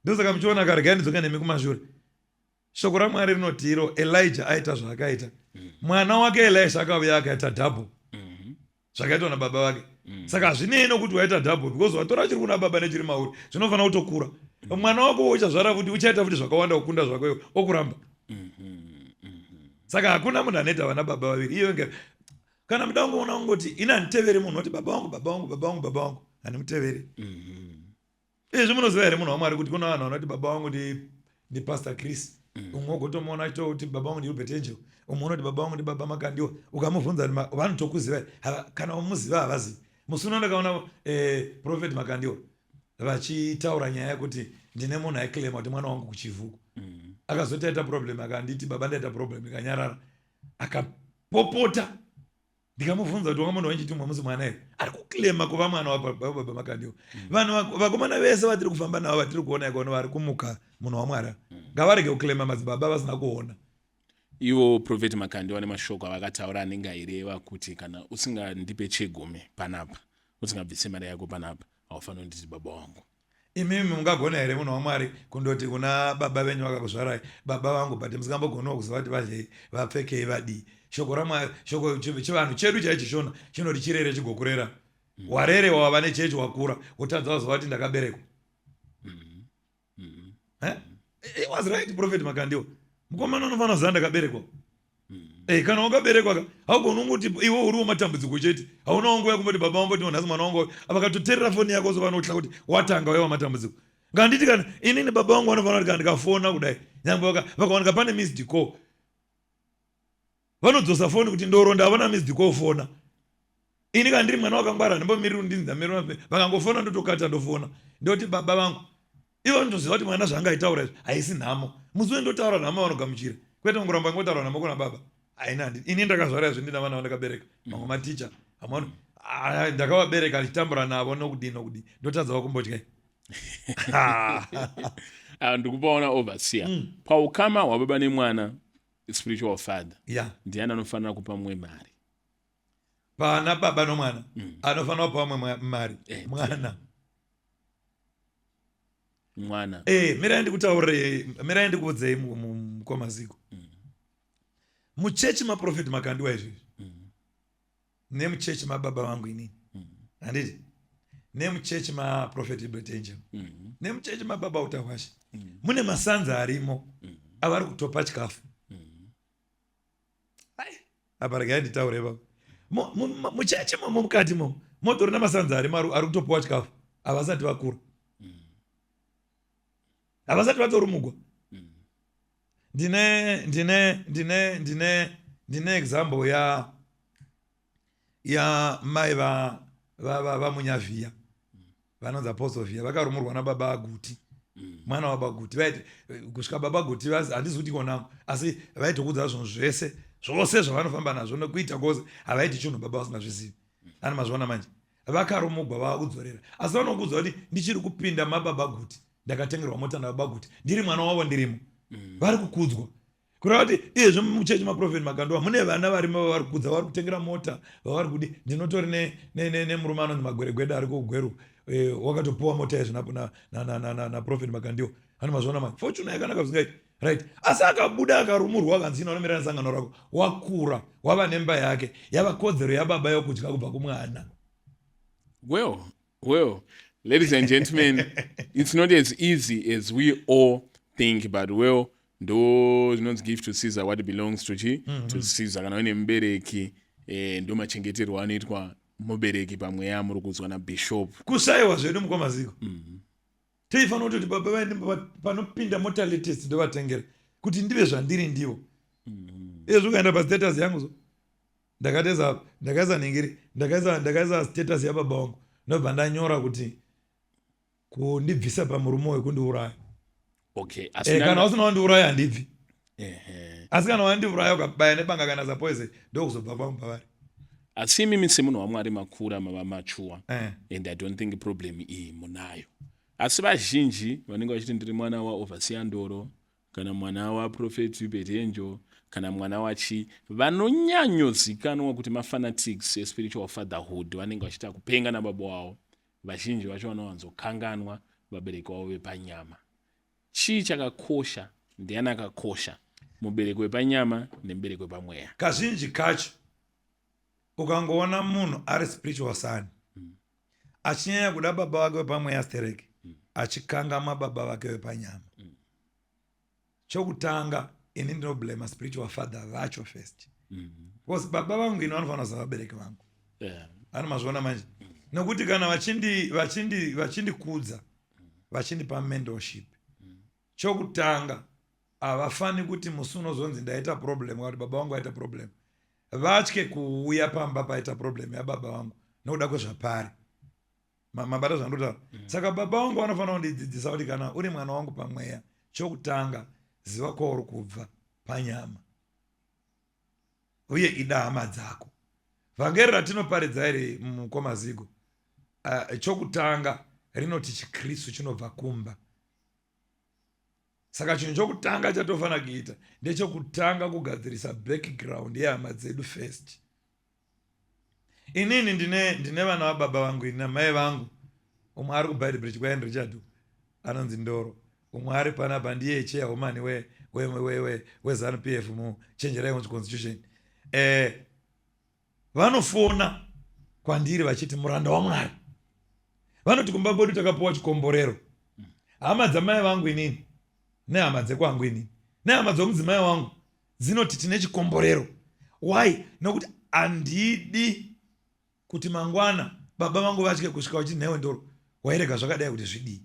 A: Ndosaka muchiona karegai ndidzoke nemi kumashure. Shoko raMwari rinoti iro Elijah aita zvaakaita. Mwana wake Elisha akauya akaita double zvakaitwa nababa vake. Saka hazvinei nokuti waita double because watora chiri kuna baba nechiri mauri zvinofanira kutokura. Mwana wako uchazvara futi uchaita futi zvakawanda kukunda zvako iwe okuramba. Saka hakuna munhu anoita vana baba vaviri. Iyo nge kana muda kungoona kungoti ini handiteveri munhu oti baba vangu, baba vangu, baba vangu, baba vangu, handimuteveri. Izvi munoziva here, munhu waMwari, kuti kuna vanhu vanoti baba vangu ndiPastor Chris, umwe ugotomuona achitoti baba vangu ndiRubert Angel, umwe unoti baba vangu ndibaba Makandiwa. Ukamubvunza kuti vanotokuziva kana umuziva havazivi. Musi uno ndakaona Prophet Makandiwa vachitaura nyaya yekuti ndine munhu aiclaima kuti mwana wangu kuchivhuku. Akazoti aita problem akanditi baba ndaita problem, ndikanyarara. Akapopota, ndikamubvunza kuti wanga munhu wenchiti mwe musi mwana here ari kuclaima kuva mwana wababa Makandiwa. Vanhu vakomana vese vatiri kufamba navo vatiri kuona ikono vari kumuka, munhu waMwari, ngavarege kuclaima madzibaba vasina kuona.
C: Ivo Prophet Makandiwa nemashoko avakataura anenge aireva kuti kana usingandipe chegumi panapa, usingabvise mari yako panapa, haufaniri kunditi baba wangu.
A: Imimi mungagona here, munhu waMwari, kundoti kuna baba venyu vakakuzvarai baba vangu, but musingambogoniwo kuziva kuti vadlei, vapfekei, vadii? Shoko raMwari, shoko chivanhu chedu chaichishona chinoti chirere chigokurera. Warerewa, wava nechechi, wakura, wotadza waziva kuti ndakaberekwa. Eh? He was right Prophet Makandiwa. Mukomana unofanira kuziva ndakaberekwa. Kana wakaberekwa ka haugoni ungoti iwe uri wematambudziko chete, hauna nguva yekumboti baba vamboti nhasi mwana wangu. Vakatoteerera foni yako so vanotya kuti watanga waiwa matambudziko. Nganditi kana inini baba vangu vanofanira kuti kana ndikafona kudai, nyangwe vakawanika pane missed call, vanodzosa foni kuti ndoro ndavona missed call, fona. Ini kana ndiri mwana wakangwara handimbomiriri kundinzi ndamirira. Vakangofona ndotokata, ndofona ndoti baba vangu. Ivo ndoziva kuti mwana zvaangaitaura izvi haisi nhamo. Musi wendotaura nhamo vanogamuchira, kwete kungoramba ngotaura nhamo kuna baba. Haina handi ini ndakazvara izvi, ndina vana vandakabereka, mamwe maticha amwe ndakavabereka ndichitambura navo nokudii nokudii, ndotadza vakumbotyai.
C: Ah, ndikupaona overseer, paukama hwababa nemwana, spiritual father, ndiani anofanira kupa mumwe mari?
A: Pana baba nomwana, anofanira kupa vamwe mari mwana.
C: Mwana.
A: Mirai ndikutaurire, mirai ndikuudzei, mukomaziko, muchechi maprofeti Makandiwa izvezvi, nemuchechi mababa vangu inini, handiti, nemuchechi maprofeti Uebert Angel, nemuchechi mababa Utahwashe, mune masanza arimo avari kutopa chikafu. Ai, apa regai nditaure baba. Muchechi momo, mukati momo, motori nemasanza arimo ari kutopiwa chikafu. Havasati vakura, havasati vatorumugwa. Ndine example ya mai vaMunyavhiya vanonzi Apostle Vhiya. Vakarumurwa nababa Guti, mwana wababa Guti. Vaiti kusvika baba Guti handizi kuti ikonango, asi vaitokudza zvinhu zvese zvose zvavanofamba nazvo nekuita kwose. Havaiti chinhu baba vasingazvizivi. Ani mazviona manje, vakarumugwa vava kudzorera, asi vanokudza kuti ndichiri kupinda mababa Guti, ndakatengerwa mota nababa Guti, ndiri mwana wavo, ndirimo. Vari kukudzwa, kureva kuti iyezvo muchechi maprofeti Makandiwa mune vana varimo vavari kukudza, vari kutengera mota, vavari kudi. Ndinotori nemurume anonzi Magweregwede ari kuGweru, wakatopuwa mota izvo naprofeti Makandiwa. Ano mazviona manje, fortune yakanaka zvingaiti, right? Asi akabuda, akarumurwa, akanzi ina unomira nesangano rako. Wakura, wava nemba yake, yava kodzero yababa yokudya kubva kumwana.
C: Well, ladies and gentlemen, it's not as easy as we all think, but well, ndo zvinonzi give to Caesar what belongs to chi to Caesar. Kana uine mubereki, ndo machengeterwo anoitwa mubereki pamweya. Muri kuzwa nabishop.
A: Kushayiwa zvedu, mukomaziko, teifanira kutoti baba vaende panopinda mota latest, ndovatengera kuti ndive zvandiri ndivo. Izvezvi ukaenda pastatus yangu, so ndakateza, ndakaisa nhingiri, ndakaisa status yababa vangu, ndobva ndanyora kuti kundibvisa pamurume wekundiuraya.
C: Asi
A: Kana usina wandiuraya, handibvi. Asi kana wandiuraya, ukabaya nebanga kana zapoison, ndokuzobva kwangu pavari.
C: Asi imimi semunhu waMwari, makura, mava mature, and I don't think problem iyi munayo. Asi vazhinji vanenge vachiti ndiri mwana waOverseer Ndoro, kana mwana waProphet Uebert Angel, kana mwana wachi, vanonyanyozikanwa kuti mafanatics espiritual fatherhood, vanenge vachiita kupenga nababa wavo. Vazhinji vacho vanowanzokanganwa vabereki vavo vepanyama. Chii chakakosha? Ndiani akakosha, mubereki wepanyama nemubereki wepamweya?
A: Kazhinji kacho ukangoona munhu ari spiritual son achinyanya kuda baba vake vepamweya stereke, achikangamwa baba vake vepanyama, chokutanga ini ndinoblama spiritual father vacho first, because baba vangu ini vanofanira kuziva vabereki vangu. Ano mazviona manje, nokuti kana vachindikudza, vachindipa mentorship, chokutanga havafani kuti musi unozonzi ndaita problem, kana kuti baba vangu vaita problem, vatye kuuya pamba paita problem yababa vangu nokuda kwezvapari. Mabata zvandotaura? Saka baba vangu vanofanira kundidzidzisa kuti kana uri mwana wangu pamweya, chokutanga ziva kwauri kubva panyama, uye ida hama dzako. Vhangeri ratinoparidza iri, mukomaziko, chokutanga rinoti chiKristu chinobva kumba. Saka chinhu chokutanga chatofanira kuita ndechokutanga kugadzirisa background yehama dzedu first. Inini ndine vana vababa vangu ini namai vangu. Umwe ari kuBeitbridge kwaHenry Richard, anonzi Ndoro. Umwe ari panapa, ndiye chairwoman weZANU PF muChenjerai constitution. Vanofona kwandiri vachiti, "Muranda waMwari." Vanoti kumba kwedu takapiwa chikomborero. Hama dzamai vangu inini, nehama dzekwangu inini, nehama dzomudzimai wangu dzinoti tine chikomborero. Why? Nokuti handidi kuti mangwana baba vangu vatye kusvika vachiti, "Newe Ndoro, wairega zvakadai kuti zvidii?"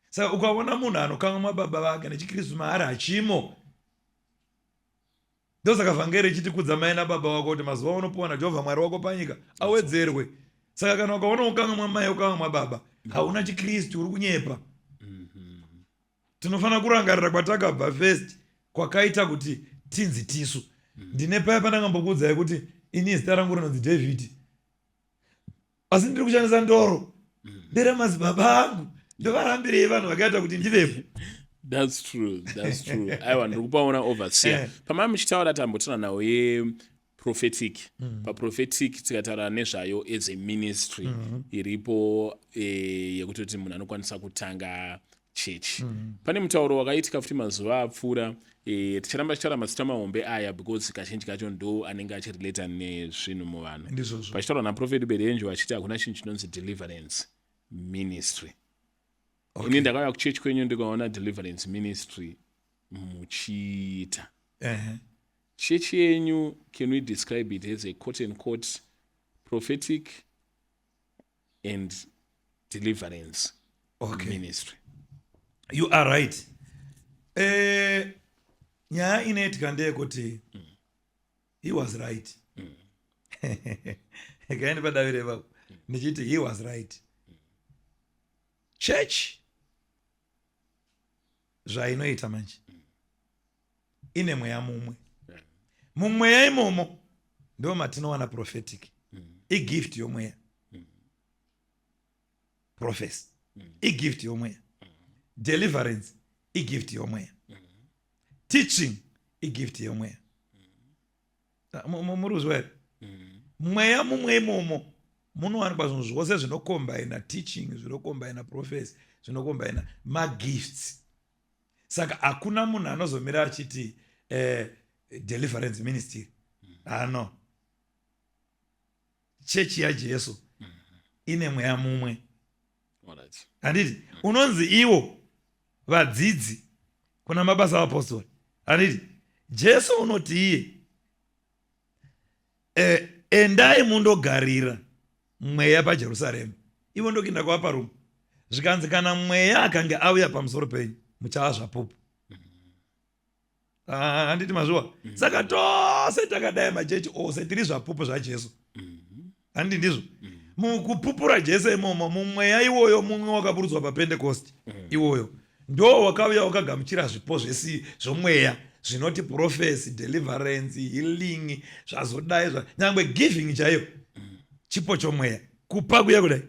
A: Saka ukaona munhu anokangamwa baba vake, nechiKristu maari hachimo. Ndosaka vhangeri ichiti kudza mai nababa vako kuti mazuva aunopiwa naJehovha Mwari wako panyika awedzerwe. Saka kana ukaona ukangamwa mai, ukangamwa baba, hauna chiKristu, uri kunyepa. Tinofanira kurangarira kwatakabva first, kwakaita kuti tinzi tisu. Ndine paya pandakambokuudzai kuti ini zita rangu rinonzi David, asi ndiri kushandisa Ndoro. Nderamadzibaba angu, ndovarambirei vanhu vakaita kuti ndivepo?
C: That's true, that's true. Aiwa, ndiri kupaona, overseer. Pamai muchitaura, tambotora nhau yeprotection. Prophetic, paprophetic tikataura nezvayo as a ministry iripo yekutoti munhu anokwanisa kutanga chechi. Pane mutauro wakaitika futi mazuva apfuura. Ticharamba tichitaura mazita mahombe aya because kazhinji kacho ndo anenge achirelata nezvinhu muvanhu.
A: Ndizvozvo.
C: Pachitaurwa naProphet Uberenjo achiti hakuna chinhu chinonzi deliverance ministry. Ini ndakauya kuchechi kwenyu, ndikaona deliverance ministry muchiita. Chechi yenyu, can we describe it as a quote and quote prophetic and deliverance ministry?
A: You are right. Nyaya inoitika ndeyekuti he was right. Kaindi padavire ipapo ndichiti he was right. Church zvainoita manje ine mweya mumwe. Mumweya imomo ndo matinowana prophetic, igift yomweya. Prophecy igift yomweya, deliverance igift yomweya, teaching igift yomweya. Muri kuzwa here? Mweya mumwe imomo munowanikwa zvinhu zvose zvinokombaina teaching, zvinokombaina prophecy, zvinokombaina magifts. Saka hakuna munhu anozomira achiti deliverance ministry ano. Chechi yaJesu ine mweya mumwe. Handiti unonzi iwo vadzidzi kuna Mabasa Avapostori? Handiti Jesu unoti iye, "Endai mundogarira mweya paJerusarema"? Ivo ndokuenda kuvaparumu, zvikanzi kana mweya akange auya pamusoro penyu, muchava zvapupu. Ah, handiti mazviwa? Saka tose takadai, machechi ose tiri zvapupu zvaJesu, handiti ndizvo? Mukupupura Jesu imomo, mumweya iwoyo mumwe wakaburudzwa paPentekosti iwoyo ndo wakauya wakagamuchira zvipo zvesi zvomweya zvinoti prophecy, deliverance, healing, zvazodai nyangwe giving chaiyo chipo chomweya, kupa kuya kudai.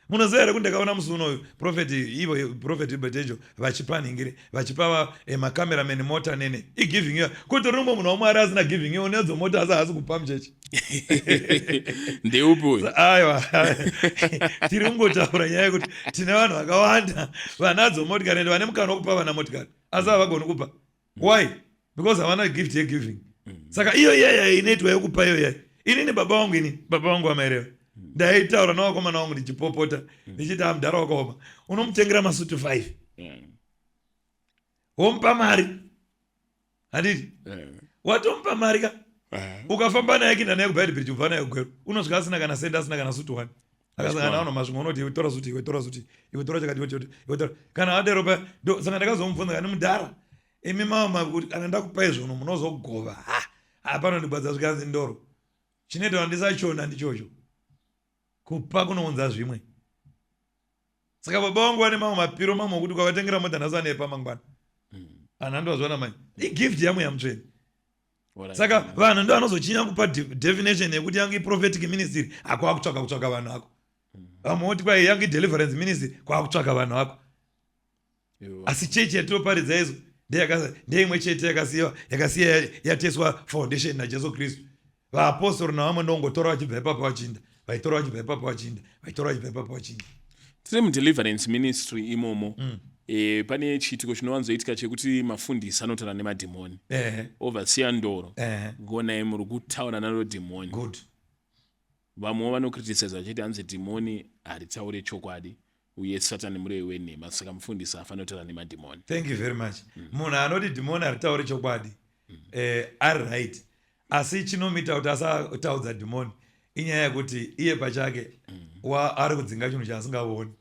A: Munoziva here kuti ndakaona musi unoyu prophet, ivo Prophet Ubetejo, vachipa nhingiri, vachipa macameraman mota nene? Igiving iyo. Kuti rumwe munhu waMwari asina giving iyo nedzo mota, asi haasi kupa muchechi.
C: Ndeupi uyu?
A: Aiwa, tiri kungotaura nyaya yekuti tine vanhu vakawanda vanadzo motikari ende vane mukana wekupa vana motikari, asi havagoni kupa. Why? Because havana gift yegiving. Saka iyo iyaya inoitwa yekupa iyo iyaya, inini baba vangu, ini baba vangu vamaireva, ndaitaura navakomana vangu ndichipopota ndichiti, "Amudhara wakaoma, unomutengera masutu 5, womupa mari, handiti? Watomupa mari ka, ukafamba naye kuenda naye kuBeitbridge, ubva naye kuGweru, unosvika asina kana sendi, asina kana sutu one. Akasangana navanhu masvingo, unoti, 'Iwe tora suti, iwe tora suti, iwe tora chakati, iwe choti, iwe tora.' Kana adero pa ndo saka ndakazomubvunza kani, 'Mudhara, imi mama, kuti kana ndakupai zvinhu munozogova?' Ha, hapano ndigwadza. Zvikanzi, 'Ndoro chinoita kuti ndisachona ndichocho. Kupa kunounza zvimwe.' Saka baba vangu vane mamwe mapiro mamwe okuti ukavatengera mota nhasi, anepa mangwana. Vanhu andovazviona manje, igift yamweya mutsvene. Saka vanhu ndo vanozochinya kupa definition yekuti yangu iprophetic ministry, hakwaa kutsvaga vanhu ako. Vamwe voti kwai yangu ideliverance ministry, kwaa kutsvaga vanhu ako. Asi chechi yatinoparidza izvo ndeimwe chete yakasiya yateswa foundation naJesu Kristu, vaapostori navamwe, ndongotora vachibva ipapo vachinda, vaitora vachibva ipapo vachinda, vaitora vachibva ipapo vachinda.
C: Tiri mudeliverance ministry imomo. Pane chiitiko chinowanzoitika chekuti mafundisi anotaura nemadhimoni. Overseer Ndoro, gonai muri kutaura naro dhimoni.
A: Good.
C: Vamwewo vanocriticize vachiti hanzi dhimoni haritaure chokwadi uye Satani murevi wenhema, saka mufundisi haafaniri kutaura nemadhimoni.
A: Thank you very much. Munhu anoti dhimoni haritauri chokwadi ari right, asi chinomuita kuti asataudza dhimoni inyaya yekuti iye pachake ari kudzinga chinhu chaasingaoni.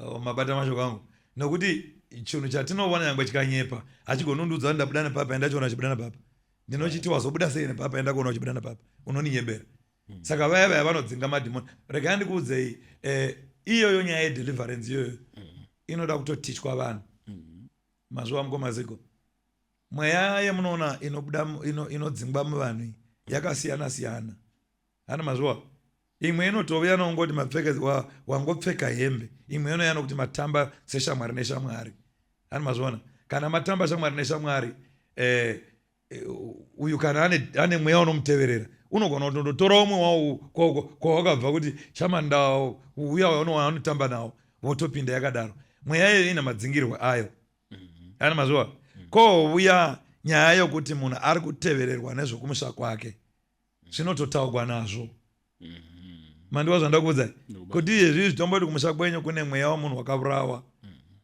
A: Oh, mabata mashoko angu, nokuti chinhu chatinoona nyangwe chikanyepa hachigoni kundiudza kuti ndabuda nepapa, endachiona chibuda nepapa. Ndinochiti, "Wazobuda sei nepapa? Enda kuona uchibuda nepapa, unoninyebera." Saka vaya vaya vanodzinga madhimoni, regai ndikuudzei, iyoyo nyaya yedeliverance iyoyo inoda kutotichwa vanhu. Mazuva mukomaziko, mweya yemunoona inobuda inodzingwa muvanhu iyi yakasiyana siyana. Hana mazuva imwe inotouya nongoti mapfeke wangopfeka hembe, imwe inouya nokuti matamba seshamwari neshamwari. Hani mazviona? Kana matamba shamwari neshamwari. Eh, uyu kana ane, ane mweya unomuteverera unogona kutondotora umwe wawo kwawakabva kuti shamanda uya anotamba nawo votopinda yakadaro mweya iyoyo ina madzingirwo ayo mhm. ana mazuva mhm. kouya nyaya yokuti munhu ari kutevererwa nezvokumusha kwake zvinototaugwa nazvo mandiwa zvandakuudzai kuti izvezvi izvi tomboti kumusha kwenyu kune mweya wemunhu wakaurawa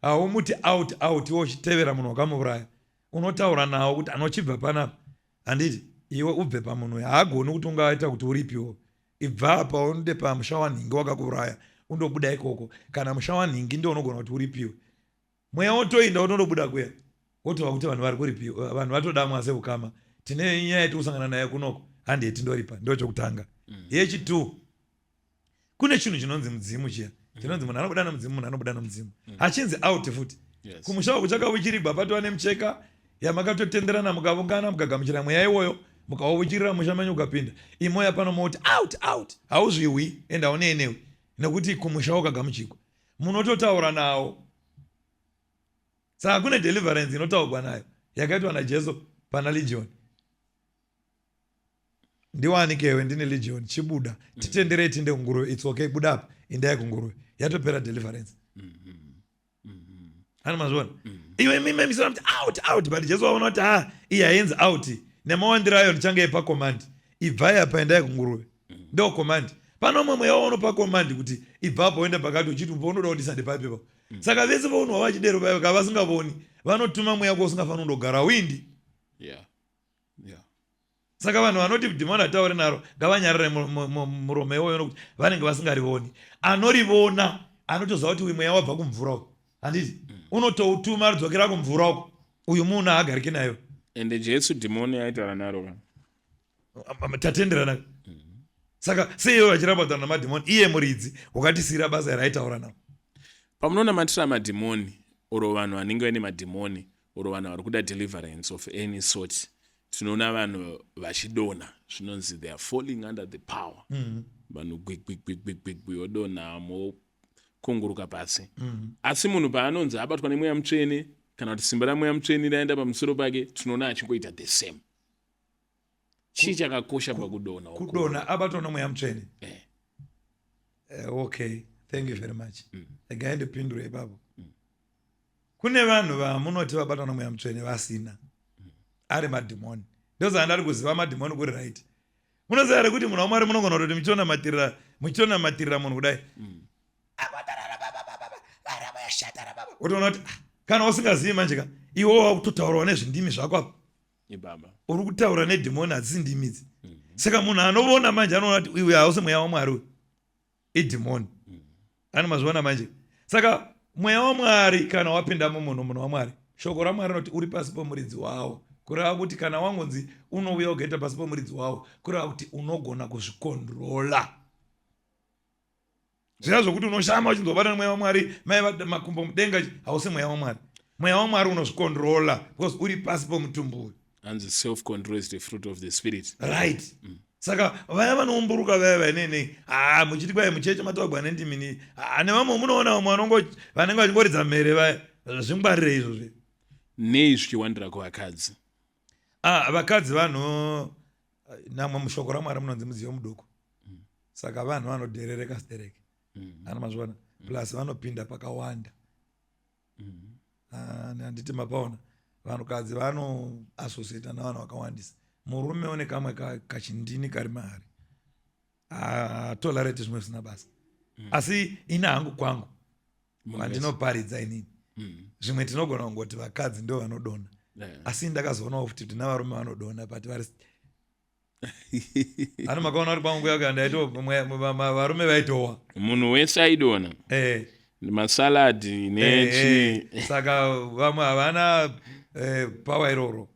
A: haumuti out out iwe uchitevera munhu wakamuuraya unotaura nawo kuti anochibva panapa handiti iwe ubve pamunhu uyo haagoni kuti ungaita kuti uripiwo ibva apa unde pamusha wanhingi wakakuuraya undobuda ikoko kana musha wanhingi ndio unogona kuti uripiwe mweya wotoinda wotondobuda kuya wotova kuti vanhu vari kuripiwa vanhu vatodamwa seukama tine nyaya yatiri kusangana nayo kunoko handi yetindoripa ndo chokutanga mm. yechitwo kune chinhu chinonzi mudzimu chiya mm. chinonzi munhu anobuda nomudzimu munhu anobuda nomudzimu mm. hachinzi out futi yes. kumusha uku chakauchirigwa patova nemucheka yamakatotenderana mukavungana mukagamuchira mweya iwoyo mukauchirira musha menyu ukapinda imoya pano moti out out hauzvihwi ende hauneenewi nekuti kumusha wakagamuchigwa munototaura nawo saka kune deliverance inotaurwa nayo yakaitwa najesu pana legion ndiwanikewe ndine legion chibuda mm. titenderei tinde kunguruve its okay buda apa indai kunguruve yatopera deliverance mm-hmm. Mm-hmm. ani mazviona mm-hmm. iwe mimemisira kuti out out but jesu waona kuti ha iyi hainzi out nemawandiro ayo ndichange ipa command ibvai apa endai kunguruve ndo command pano umwe mweya waunopa command kuti ibva apo uende pakati uchiti unoda kuti ndisande papi ipapo mm. saka vese vaunwa vachidero vaya ka vasingavoni vanotuma mweya wako usingafaniri kundogara windi
C: yeah. yeah.
A: saka vanhu vanoti dhimoni ataure naro ngavanyarare muromo iwoyo nokuti vanenge vasingarivoni anorivona anotoziva kuti uyu mweya wabva kumvura uku handiti mm. unotoutuma ridzokera kumvura uku uyu munhu haagariki nayo
C: ende jesu dhimoni aitaura naro
A: tatenderana saka sei iwe vachiramba kutaura namadhimoni iye muridzi wakatisiyira basa here aitaura navo
C: pamunonamatira madhimoni or vanhu vanenge vaine madhimoni or vanhu vari kuda deliverance of any sort tinoona vanhu vachidonha zvinonzi they are falling under the power mhm. vanhu mm -hmm. gwigwigwigwigwi wodonha mokunguruka pasi mm -hmm. asi munhu paanonzi abatwa nemweya mutsvene kana kuti simba ramweya mutsvene raenda pamusoro pake tinoona achingoita the same chii chakakosha pakudonha
A: kudonha abatwa nomweya mutsvene eh. Eh, okay thank you very much mm. regai ndipindure ipapo mm. kune vanhu vamunoti vabatwa nomweya mutsvene vasina mm. ari madhimoni ndozaa ndari kuziva madhimoni kuri right munoziva here kuti munhu wamwari munogona kutoti muchionamatirira muchionamatirira munhu kudai mm. wotoona kuti ah, kana usingazivi manje ka iwe wakutotaurawo nezvindimi zvako apa uri kutaura nedhimoni hadzisi ndimi idzi mm-hmm. saka munhu anovona manje anoona kuti uyu hausi mweya wamwari uyu idhimoni mm-hmm. ani mazviona manje saka mweya wamwari kana wapinda mumunhu munhu wamwari shoko ramwari rinoti uri pasi pomuridzi wawo kureva kuti kana wangonzi unouya ugaita pasi pomuridzi wawo kureva kuti unogona kuzvikondrola zviya zvokuti unoshama uchinzwa bata nemweya wamwari mai makumbo mudenga hausi mweya wamwari mweya wamwari unozvikontrola because uri pasi pomutumbu uyu
C: hanzi self control is the fruit of the spirit
A: right mm. saka vaya vanoumburuka vaya vainenei haa ah, muchiti kwai mucheche matogwa nendimini haa ah, nevamwe munoona vamwe vanongo vanenge vachingoridza mhere vaya zvingwarire izvozvi
C: nei zvichiwandira kuvakadzi
A: ah, vakadzi vanhu namwe mushoko ramwari munonzi mudziyo muduku mm. saka vanhu vanodherereka stereke mm. ana mazviona mm. plus vanopinda pakawanda mm. ah, handiti mapaona vanhukadzi vanoassociata navanhu vakawandisa murume une kamwe kachindini kari maari atolerate zvimwe zvisina basa mm. asi ini hangu kwangu vandinoparidza inini mm. zvimwe tinogona kungoti vakadzi ndo vanodonha yeah. asi ndakazoonawo futi kuti navarume vanodonha but vari ano makaona uri kwangu yaka ndaito varume vaitowa
C: munhu wese aidona
A: eh.
C: masaladi nechi
A: eh, eh. saka vamwe havana eh, power iroro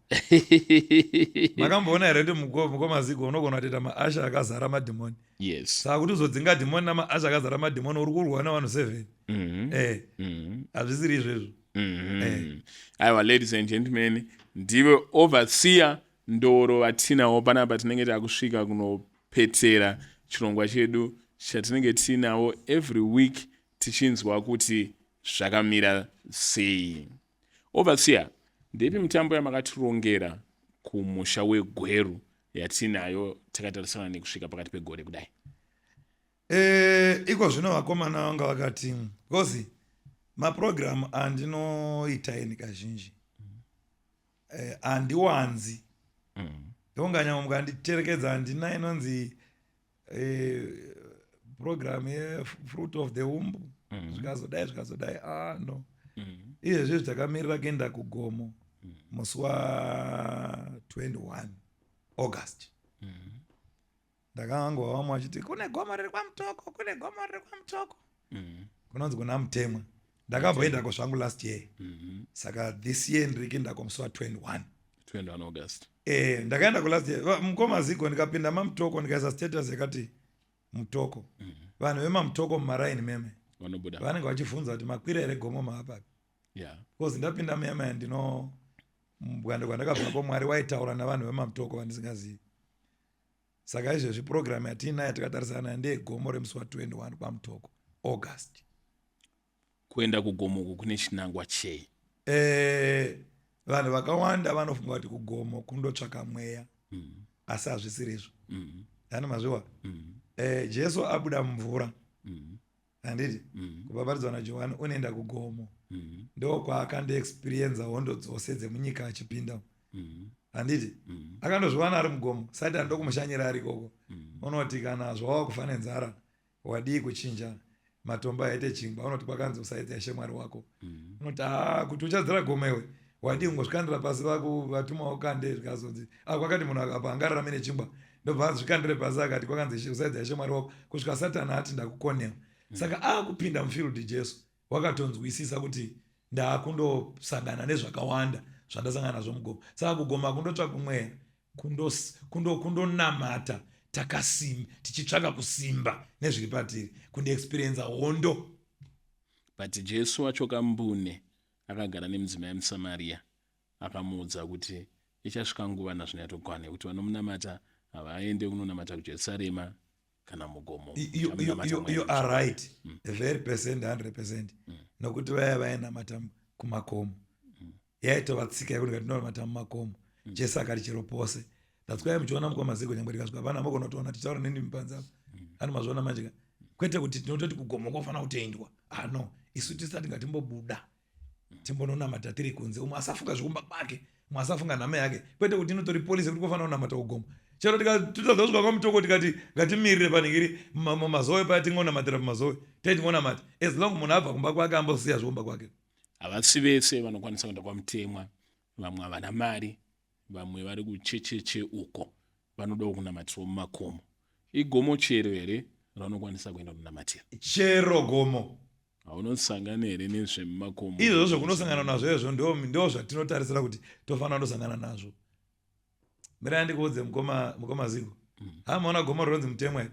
A: makamboona here kuti mukomazigo unogona kutoita maasha akazara madhimoni
C: yes
A: saka kuti uzodzinga dhimoni namaasha akazara madhimoni uri kurwa navanhu seven mm-hmm. eh, mm-hmm. hazvisiri izvezvo
C: mm-hmm. eh. Aiwa, ladies and gentlemen, ndive overseer Ndoro vatinawo panapa. Tinenge takusvika kunopetera chirongwa chedu chatinenge tiinawo every week tichinzwa kuti zvakamira sei. Overseer, ndeipi mitambo yamakatirongera? Kumusha weGweru yatinayo takatarisana nekusvika pakati pegore kudai.
A: Iko zvino vakomana vanga vakati, because mapurogiramu andinoita ini kazhinji handiwanzi. Ndonga nyangwe mukanditerekedza, handina inonzi program yefruit of the womb, zvikazodai zvikazodai. Ah, no. Izvezvi takamirira kuenda kugomo musi wa21 August. Ndakangova vamwe vachiti kune gomo riri kwaMutoko, kune gomo riri kwaMutoko, kunonzi kuna Mutemwa. Ndakamboendako zvangu last year. Saka this year ndiri kuendako musi wa21.
C: 21 August.
A: Ndakaenda kulast year, mukoma Zigo, ndikapinda maMutoko, ndikaisa status yakati Mutoko. Vanhu vemaMutoko mumaraini meme
C: vanobuda,
A: vanenge vachibvunza kuti makwira here gomo maapapi, because ndapinda muyamaya ndino mbwando kwandakabvako, Mwari waitaura navanhu vemaMutoko vandisingazivi. Saka izvezvi purogiramu yatiinayo takatarisana nayo ndeyegomo remusi wa21 kwaMutoko, August.
C: Kuenda kugomo uku kune chinangwa chei?
A: Vanhu vakawanda vanofunga kuti kugomo kundotsvaka mweya, asi hazvisirizvo. Yani mazviwa, Jesu abuda mumvura, handiti? Kubhabhatidzwa naJohani, unoenda kugomo. Ndokwakandoexperienza hondo dzose dzemunyika achipinda, handiti? Akandozviwana ari mugomo. Satani ndokumushanyira ari ikoko. Unoti kana zvawava kufa nenzara, wadii kuchinja matombo aite chingwa? Unoti kwakanzi usaidza Ishe Mwari wako. Unoti haa, kuti uchadzira gomo iwe, wadii kungozvikandira pasi? Vatumwa ukande, zvikazonzi, ah, kwakati munhu apa angararame nechingwa. Ndobva azvikandire pasi, akati kwakanzi usaidza Ishe Mwari wako, kusvika Satani ati ndakukonewa. Saka akupinda mufield, Jesu wakatonzwisisa kuti ndaakundosangana nezvakawanda zvandasangana nazvo mugomo. Saka kugoma kundotsvaka mweya, kundonamata takasimba, tichitsvaka kusimba nezviri patiri, kundoexperienza hondo.
C: But Jesu wacho kambune akagara nemudzimai muSamariya, akamuudza kuti ichasvika nguva, nazvino yatokwana, yekuti vanomunamata havaende kunonamata kuJerusarema kana mugomo.
A: You are right, very percent, 100%, nokuti vaya vainamata kumakomo, yaitova tsika yekuti ngatinonamata mumakomo. Jesu akati chero pose. That's why muchiona, mukoma Zigo, nyangwe tikasvika pana mogonotoona tichitaura nendimi panze apa. Ani mazviona manje ka? Kwete kuti tinototi kugomo kofanira kutoendwa. Ah, no, isu tisati ngatimbobuda, timbononamata tiri kunze. Umwe asafunga zvekumba kwake, umwe asafunga nhama yake. Kwete kuti inotori policy kuti kofanira kunamata kugomo. Chero tikatotadza kusvika kwaMutoko, tikati ngatimirire panhingiri mumazowe paya, tingonamatira pamazowe, taitingonamata, as long munhu abva kumba kwake, ambosiya zvekumba kwake.
C: Havasi vese vanokwanisa kuenda kwaMutemwa. Vamwe havana mari, vamwe vari kuchecheche uko, vanodawo kunamatirwa mumakomo. Igomo chero here raunokwanisa kuenda kunamatira?
A: Chero gomo.
C: Haunosangana here nezvemumakomo?
A: Izvozvo zvokunosangana nazvo izvo ndo zvatinotarisira kuti tofanira kundosangana nazvo. Mirai ndikuudze, mukoma Zigo. Hamaona gomo rinonzi Mutemwa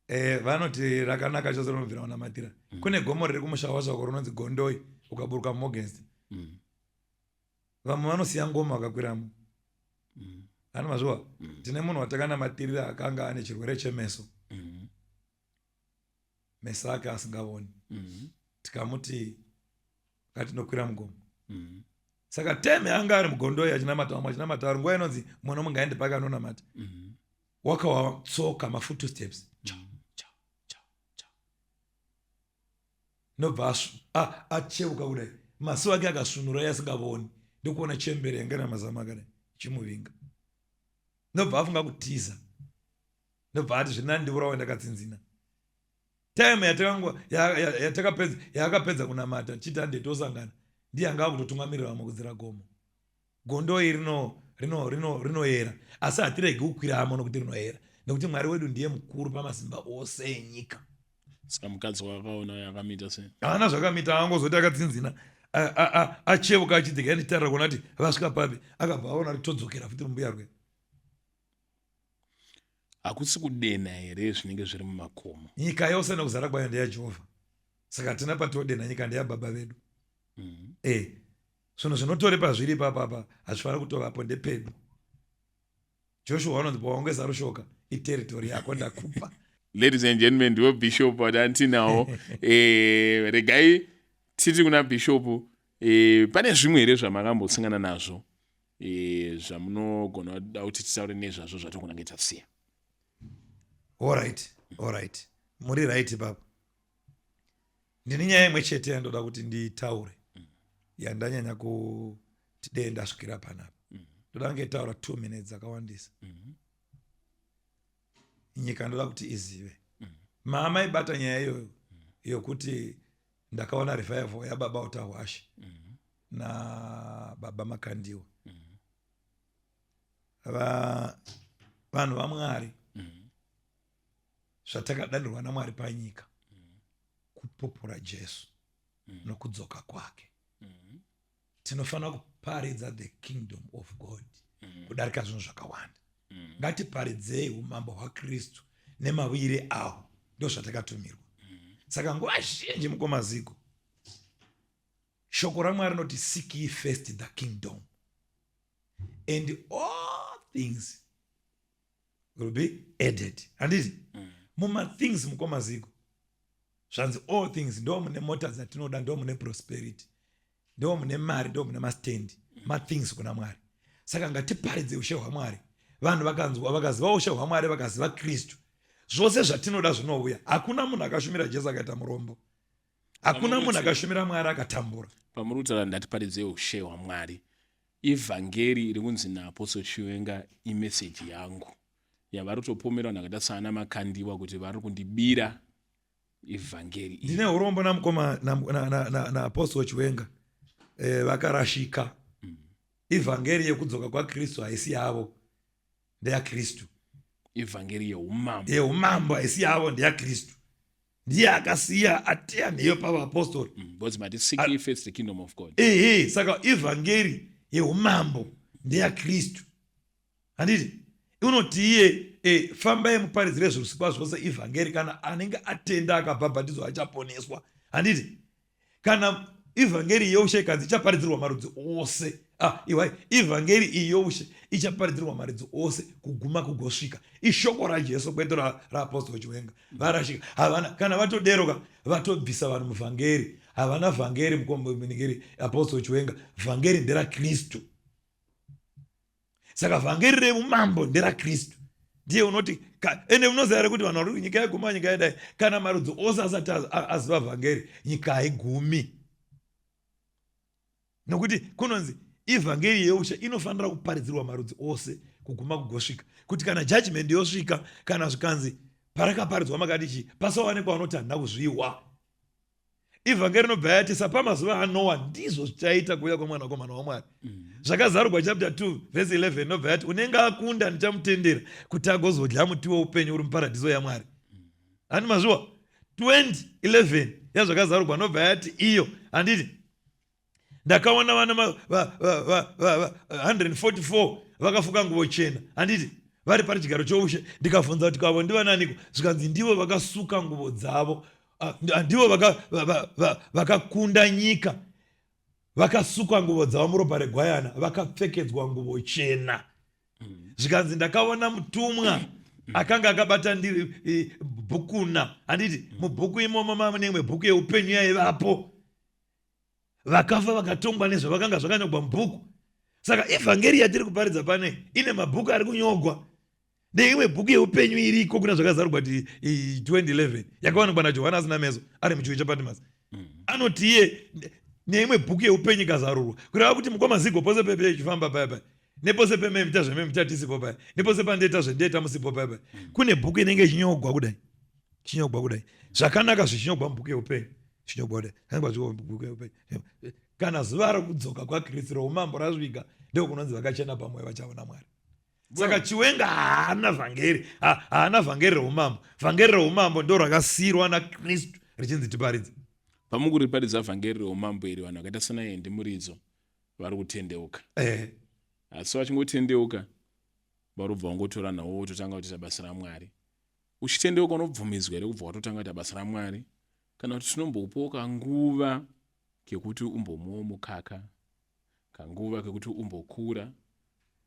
A: iri? Vanoti rakanaka chose, rinobvira kunamatira. Kune gomo riri kumusha wasvako rinonzi Gondoi, ukaburuka muMorgenster. Vamwe vanosiya ngoma vakakwiramo. Ani mazviwa? Tine munhu watakanamatirira akanga ane chirwere chemeso, meso ake asingavoni. Tikamuti ngatinokwira mugomo. Saka teme anga ari muGondoi achinamata, vamwe achinamata ari nguva inonzi mwana umwe ngaende pake anonamata. Wakawa tsoka, mafootsteps, cha cha cha cha, ndobva acheuka kudai, maso ake akasvinura asingavoni, ndokuona chembere yanga ina mazamu akadai ichimuvinga. Ndobva afunga kutiza, ndobva ati zviri nani ndiurawe ndakatsinzina. Time yatakapedza, yaakapedza kunamata chiti hande tosangana, ndiye anga akutotungamirira vamwe kudzira gomo. Gondoi rinoyera rino, rino, rino, asi hatiregi kukwiramo nokuti rinoyera, nekuti Mwari wedu ndiye mukuru pamasimba ose enyika.
C: Saka mukadzi wakaona akamita sei?
A: Haana zvakamita, angozoti akatsinzina, achevuka achidzika ndichitarira kuona kuti vasvika papi. Akabva aona kuti todzokera futi rumbuya rwe.
C: Hakusi kudena here zvinenge zviri mumakomo?
A: Nyika yose nokuzara kwayo ndeyaJehovha, saka hatina patodena. Nyika ndeyababa vedu. Zvinhu zvinotori pazviri ipapapa hazvifaniri kutovapo, ndepedu. Joshua vanonzi pawaongesa rushoka, iterritory yako, ndakupa.
C: Ladies and gentlemen, ndiwo bishop watantinawo. Regai titi kuna bishop, pane zvimwe here zvamakambosangana nazvo? Zvamunogona kuda kuti titaure nezvazvo zvatogona kunge tasiya.
A: Alright, muri right ipapo. Ndine nyaya imwe chete yandoda kuti nditaure yandanyanya kuti dee ndasvikira panapa. Ndoda kunge taura 2 minutes dzakawandisa. Nyika ndoda kuti izive maamaibata nyaya iyoyo yokuti ndakaona revival yababa Utahwashe nababa Makandiwa. Vanhu vaMwari, zvatakadanirwa naMwari panyika kupupura Jesu nokudzoka kwake. Tinofanira kuparidza the kingdom of God kudarika zvinhu zvakawanda. Ngatiparidzei umambo hwaKristu nemawire ahwo, ndo zvatakatumirwa. Saka nguva zhinji, mukomaziko, shoko raMwari rinoti, "Seek ye first the kingdom and all things will be added," handiti? Mumathings, mukomaziko, zvanzi all things, ndo mune mota dzatinoda, ndo mune prosperity, ndo mune mari, ndo mune mastendi, mathings kuna Mwari. Saka ngatiparidze ushe hwaMwari. Vanhu vakanzwa, vakaziva ushe hwaMwari, vakaziva Kristu, zvose zvatinoda zvinouya. Hakuna munhu akashumira Jesu akaita murombo. Hakuna munhu akashumira Mwari akatambura.
C: Pamuri kutaura ndatiparidzei ushe hwaMwari, ivhangeri iri kunzi naApostle Chiwenga imeseji yangu yavari kutopomera vanhu vakaita saana Makandiwa kuti vari kundibira ivhangeri
A: iyi. Ndine urombo namukoma naApostle Chiwenga. Vakarashika. Ivhangeri yekudzoka kwaKristu haisi yavo, ndeyaKristu.
C: Ivhangeri yeumambo.
A: Yeumambo haisi yavo, ndeyaKristu. Ndiye akasiya ateya nheyo pavapostori.
C: Because mati seek ye first the kingdom of God.
A: Ehe, saka ivhangeri yeumambo ndeyaKristu, handiti? Unoti iye fambai muparidzire zvisikwa zvose ivhangeri. Kana anenge atenda akabhabhatidzwa achaponeswa, handiti? Kana ivhangeri yeushe ikanzi ichaparidzirwa marudzi ose, ah, iwai, ivhangeri iyi youshe ichaparidzirwa marudzi ose kuguma kugosvika. Ishoko raJesu, kwete raApostle Chiwenga. Varashika, havana kana vatoderoka, vatobvisa vanhu muvhangeri. Havana vhangeri, mukomunigeri Apostle Chiwenga. Vhangeri nderaKristu. Saka vhangeri reumambo nderaKristu. Ndiye unoti ende unoziva here kuti vanhu vari nyika yaguma, nyika yadai? Kana marudzi ose asati aziva vhangeri, nyika haigumi, nokuti kunonzi ivhangeri yeushe inofanira kuparidzirwa marudzi ose kuguma kugosvika, kuti kana judgment yosvika, kana zvikanzi parakaparidzwa makati chii, pasawanikwa vanoti handina kuzviwa. Ivhangeri inobva yati, sapamazuva aNoa, ndizvo zvichaita kuuya kwemwanakomana waMwari. Zvakazarurwa chapter 2 verse 11 inobva yati, unenge akunda ndichamutendera kuti agozodya muti weupenyu uri muparadhiso yaMwari. Hani mazviwa? 2011 yaZvakazarurwa nobva yati iyo, handiti? Ndakaona vana 144 vakafuka nguvo chena, handiti, vari pachigaro choushe. Ndikabvunza kuti kavo ndivananiko? Zvikanzi ndivo vakasuka nguvo dzavo. Ah, ndivo vakakunda nyika, vakasuka nguvo dzavo muropa regwayana, vakapfekedzwa nguvo chena. Zvikanzi ndakaona mutumwa akanga akabata bhukuna, handiti? Mubhuku imomo mane imwe bhuku yeupenyu yaivapo. Vakafa vakatongwa nezvavakanga zvakanyorwa mubhuku. Saka ivhangeri yatiri kuparidza pane ine mabhuku ari kunyogwa neimwe bhuku yeupenyu iriko kuna Zvakazarurwa 2011 yakawanikwa naJohana asina meso ari muchiwi chaPatmos. Anoti iye neimwe bhuku yeupenyu ikazarurwa, kureva kuti mukwamazigo pose pepe ichifamba paya paya, nepose pememita zvememita tisipo paya, nepose pandoita zvendoita musipo paya paya, kune bhuku inenge ichinyogwa kudai, chinyogwa kudai, zvakanaka zvichinyogwa mubhuku yeupenyu, chinyogwa kudai, zvakanaka mubhuku yeupenyu. Kana zuva rokudzoka kwaKristu roumambo rasvika, ndiko kunonzi vakachena pamwoyo vachaona Mwari. Saka Chiwenga haana vhangeri, haana vhangeri reumambo. Vhangeri reumambo ndo rakasiyirwa naKristu richinzi tiparidze.
C: Pamukuriparidza vhangeri reumambo iri, vanhu vakaita sanaEndi Muridzo vari kutendeuka. Asi vachingotendeuka, vari kubva vangotora nhau vototanga kutoita basa raMwari. Uchitendeuka unobvumidzwa here kubva watotanga kuita basa raMwari, kana kuti tinombopuwa kanguva kekuti umbomuwo mukaka, kanguva kekuti umbokura,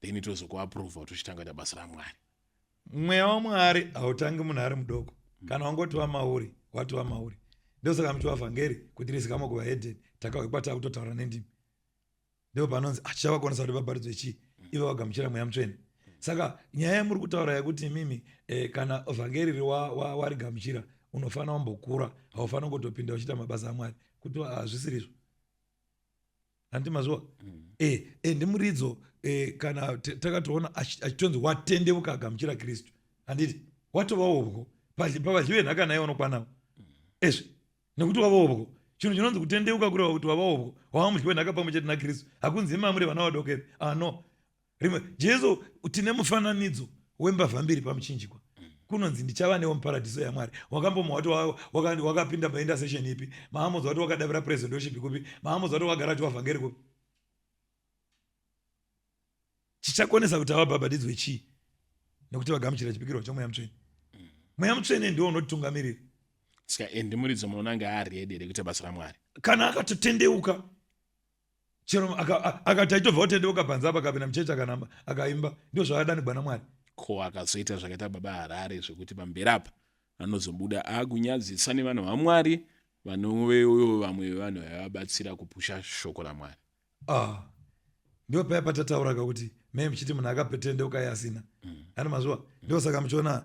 C: then tozokuaprova kuti uchitanga kuita basa raMwari?
A: Mweya waMwari hautangi munhu ari mudoko. Kana wangotova mauri, watova mauri. Ndosaka muchiwa vhangeri kuti rizikamwe kuvahedheni, takahwekwa takutotaura nendimi. Ndipo panonzi achichavakonesa kuti vabharidzwe chii ivo vagamuchira Mweya Mutsvene. Saka nyaya yamuri kutaura yekuti imimi kana vhangeri ri warigamuchira unofanira wambokura, haufanira kutopinda uchiita mabasa aMwari, kuti hazvisirizvo. Handiti mazviwa? Ndimuridzo kana takatoona achitonzi watendeuka agamuchira Kristu, handiti watova wobwo pavadyi venhaka naye unokwanawo ezvi nekuti wava wobwo. Chinhu chinonzi kutendeuka kureva kuti wava wobwo, wava mudyi wenhaka pamwe chete naKristu. Hakunzi imi amuri vana vadoko here? Ah, no. Rimwe Jesu tine mufananidzo wembavha mbiri pamuchinjikwa. Kunonzi ndichava newe muparadhiso yaMwari. Wakambomwa wati wakapinda paintercession ipi? Maamudza wati wakadavira president worship kupi? Maamudza wati wakagara achiwavhangeri kupi? Chichakonesa kuti avabhabhatidzwe chii? Nekuti vagamuchira chipikirwa choMweya Mutsvene. Mweya Mutsvene ndiwo unotitungamirira.
C: Saka Andy Muridzo munoona ange aready here kuita basa raMwari?
A: Kana akatotendeuka, chero akati achitobva kutendeuka panze apa, akapinda muchechi akanamba akaimba, ndio zvaakadanigwa naMwari.
C: Ko akazoita zvakaita Baba Harare zvekuti pamberi apa anozobuda akunyadzisa nevanhu vaMwari vanove vamwe vevanhu vaivabatsira kupusha shoko raMwari?
A: Ah, ndio paya patatauraka kuti me muchiti munhu akapetendeuka iye asina. Ani mazuva ndio saka muchiona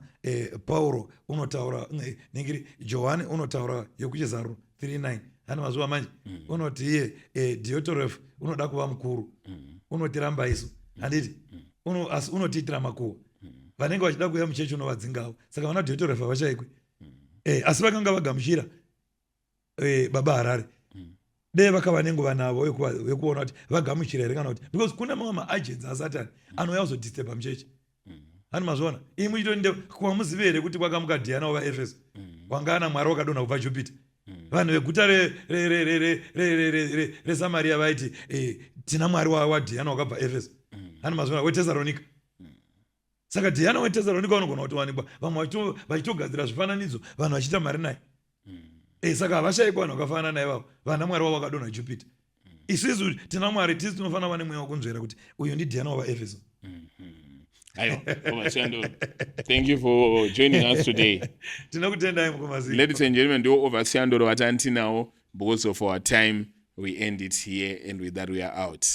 A: Pauro unotaura ningiri Johani unotaura yekuchizaruro 39, ani mazuva manje unoti iye Diotrephes unoda kuva mukuru, unotiramba isu, handiti? Asi unotiitira makuhwa. Vanenge vachida kuuya muchechi unovadzingawo. Saka vana Diotrephes havashaikwi. Asi vakanga vagamuchira Baba Harare, dei vakava nenguva navo yekuona kuti vagamuchira here kana kuti, because kune mamwe maagents aSatani anouya kuzodisturba muchechi. Hani mazviona imwe chito kwamuzive here kuti kwakamuka Diana wavaEfeso, wanga ana mwari wakadonha kubva Jupiter. Vanhu veguta reSamaria vaiti tina mwari waDiana wakabva Efeso. Hani mazviona weTesaronika. Saka Diana weTesaronika vanogona kutowanikwa vamwe vachitogadzira zvifananidzo, vanhu vachiita mari naye. Saka havashayikwa vanhu vakafanana naye vavo vana mwari wavo vakadonha Jupiter. Isusu tina Mwari, tisu tinofanira kuva nemweya wekunzvera kuti uyu ndiDiana wavaEfeso.
C: Aiwa, Overseer, thank you for joining us today.
A: Tinokutendai mukomaziko.
C: Ladies and gentlemen, ndiwo Overseer Ndoro vatantinawo. Because of our time, we end it here, and with that we are out.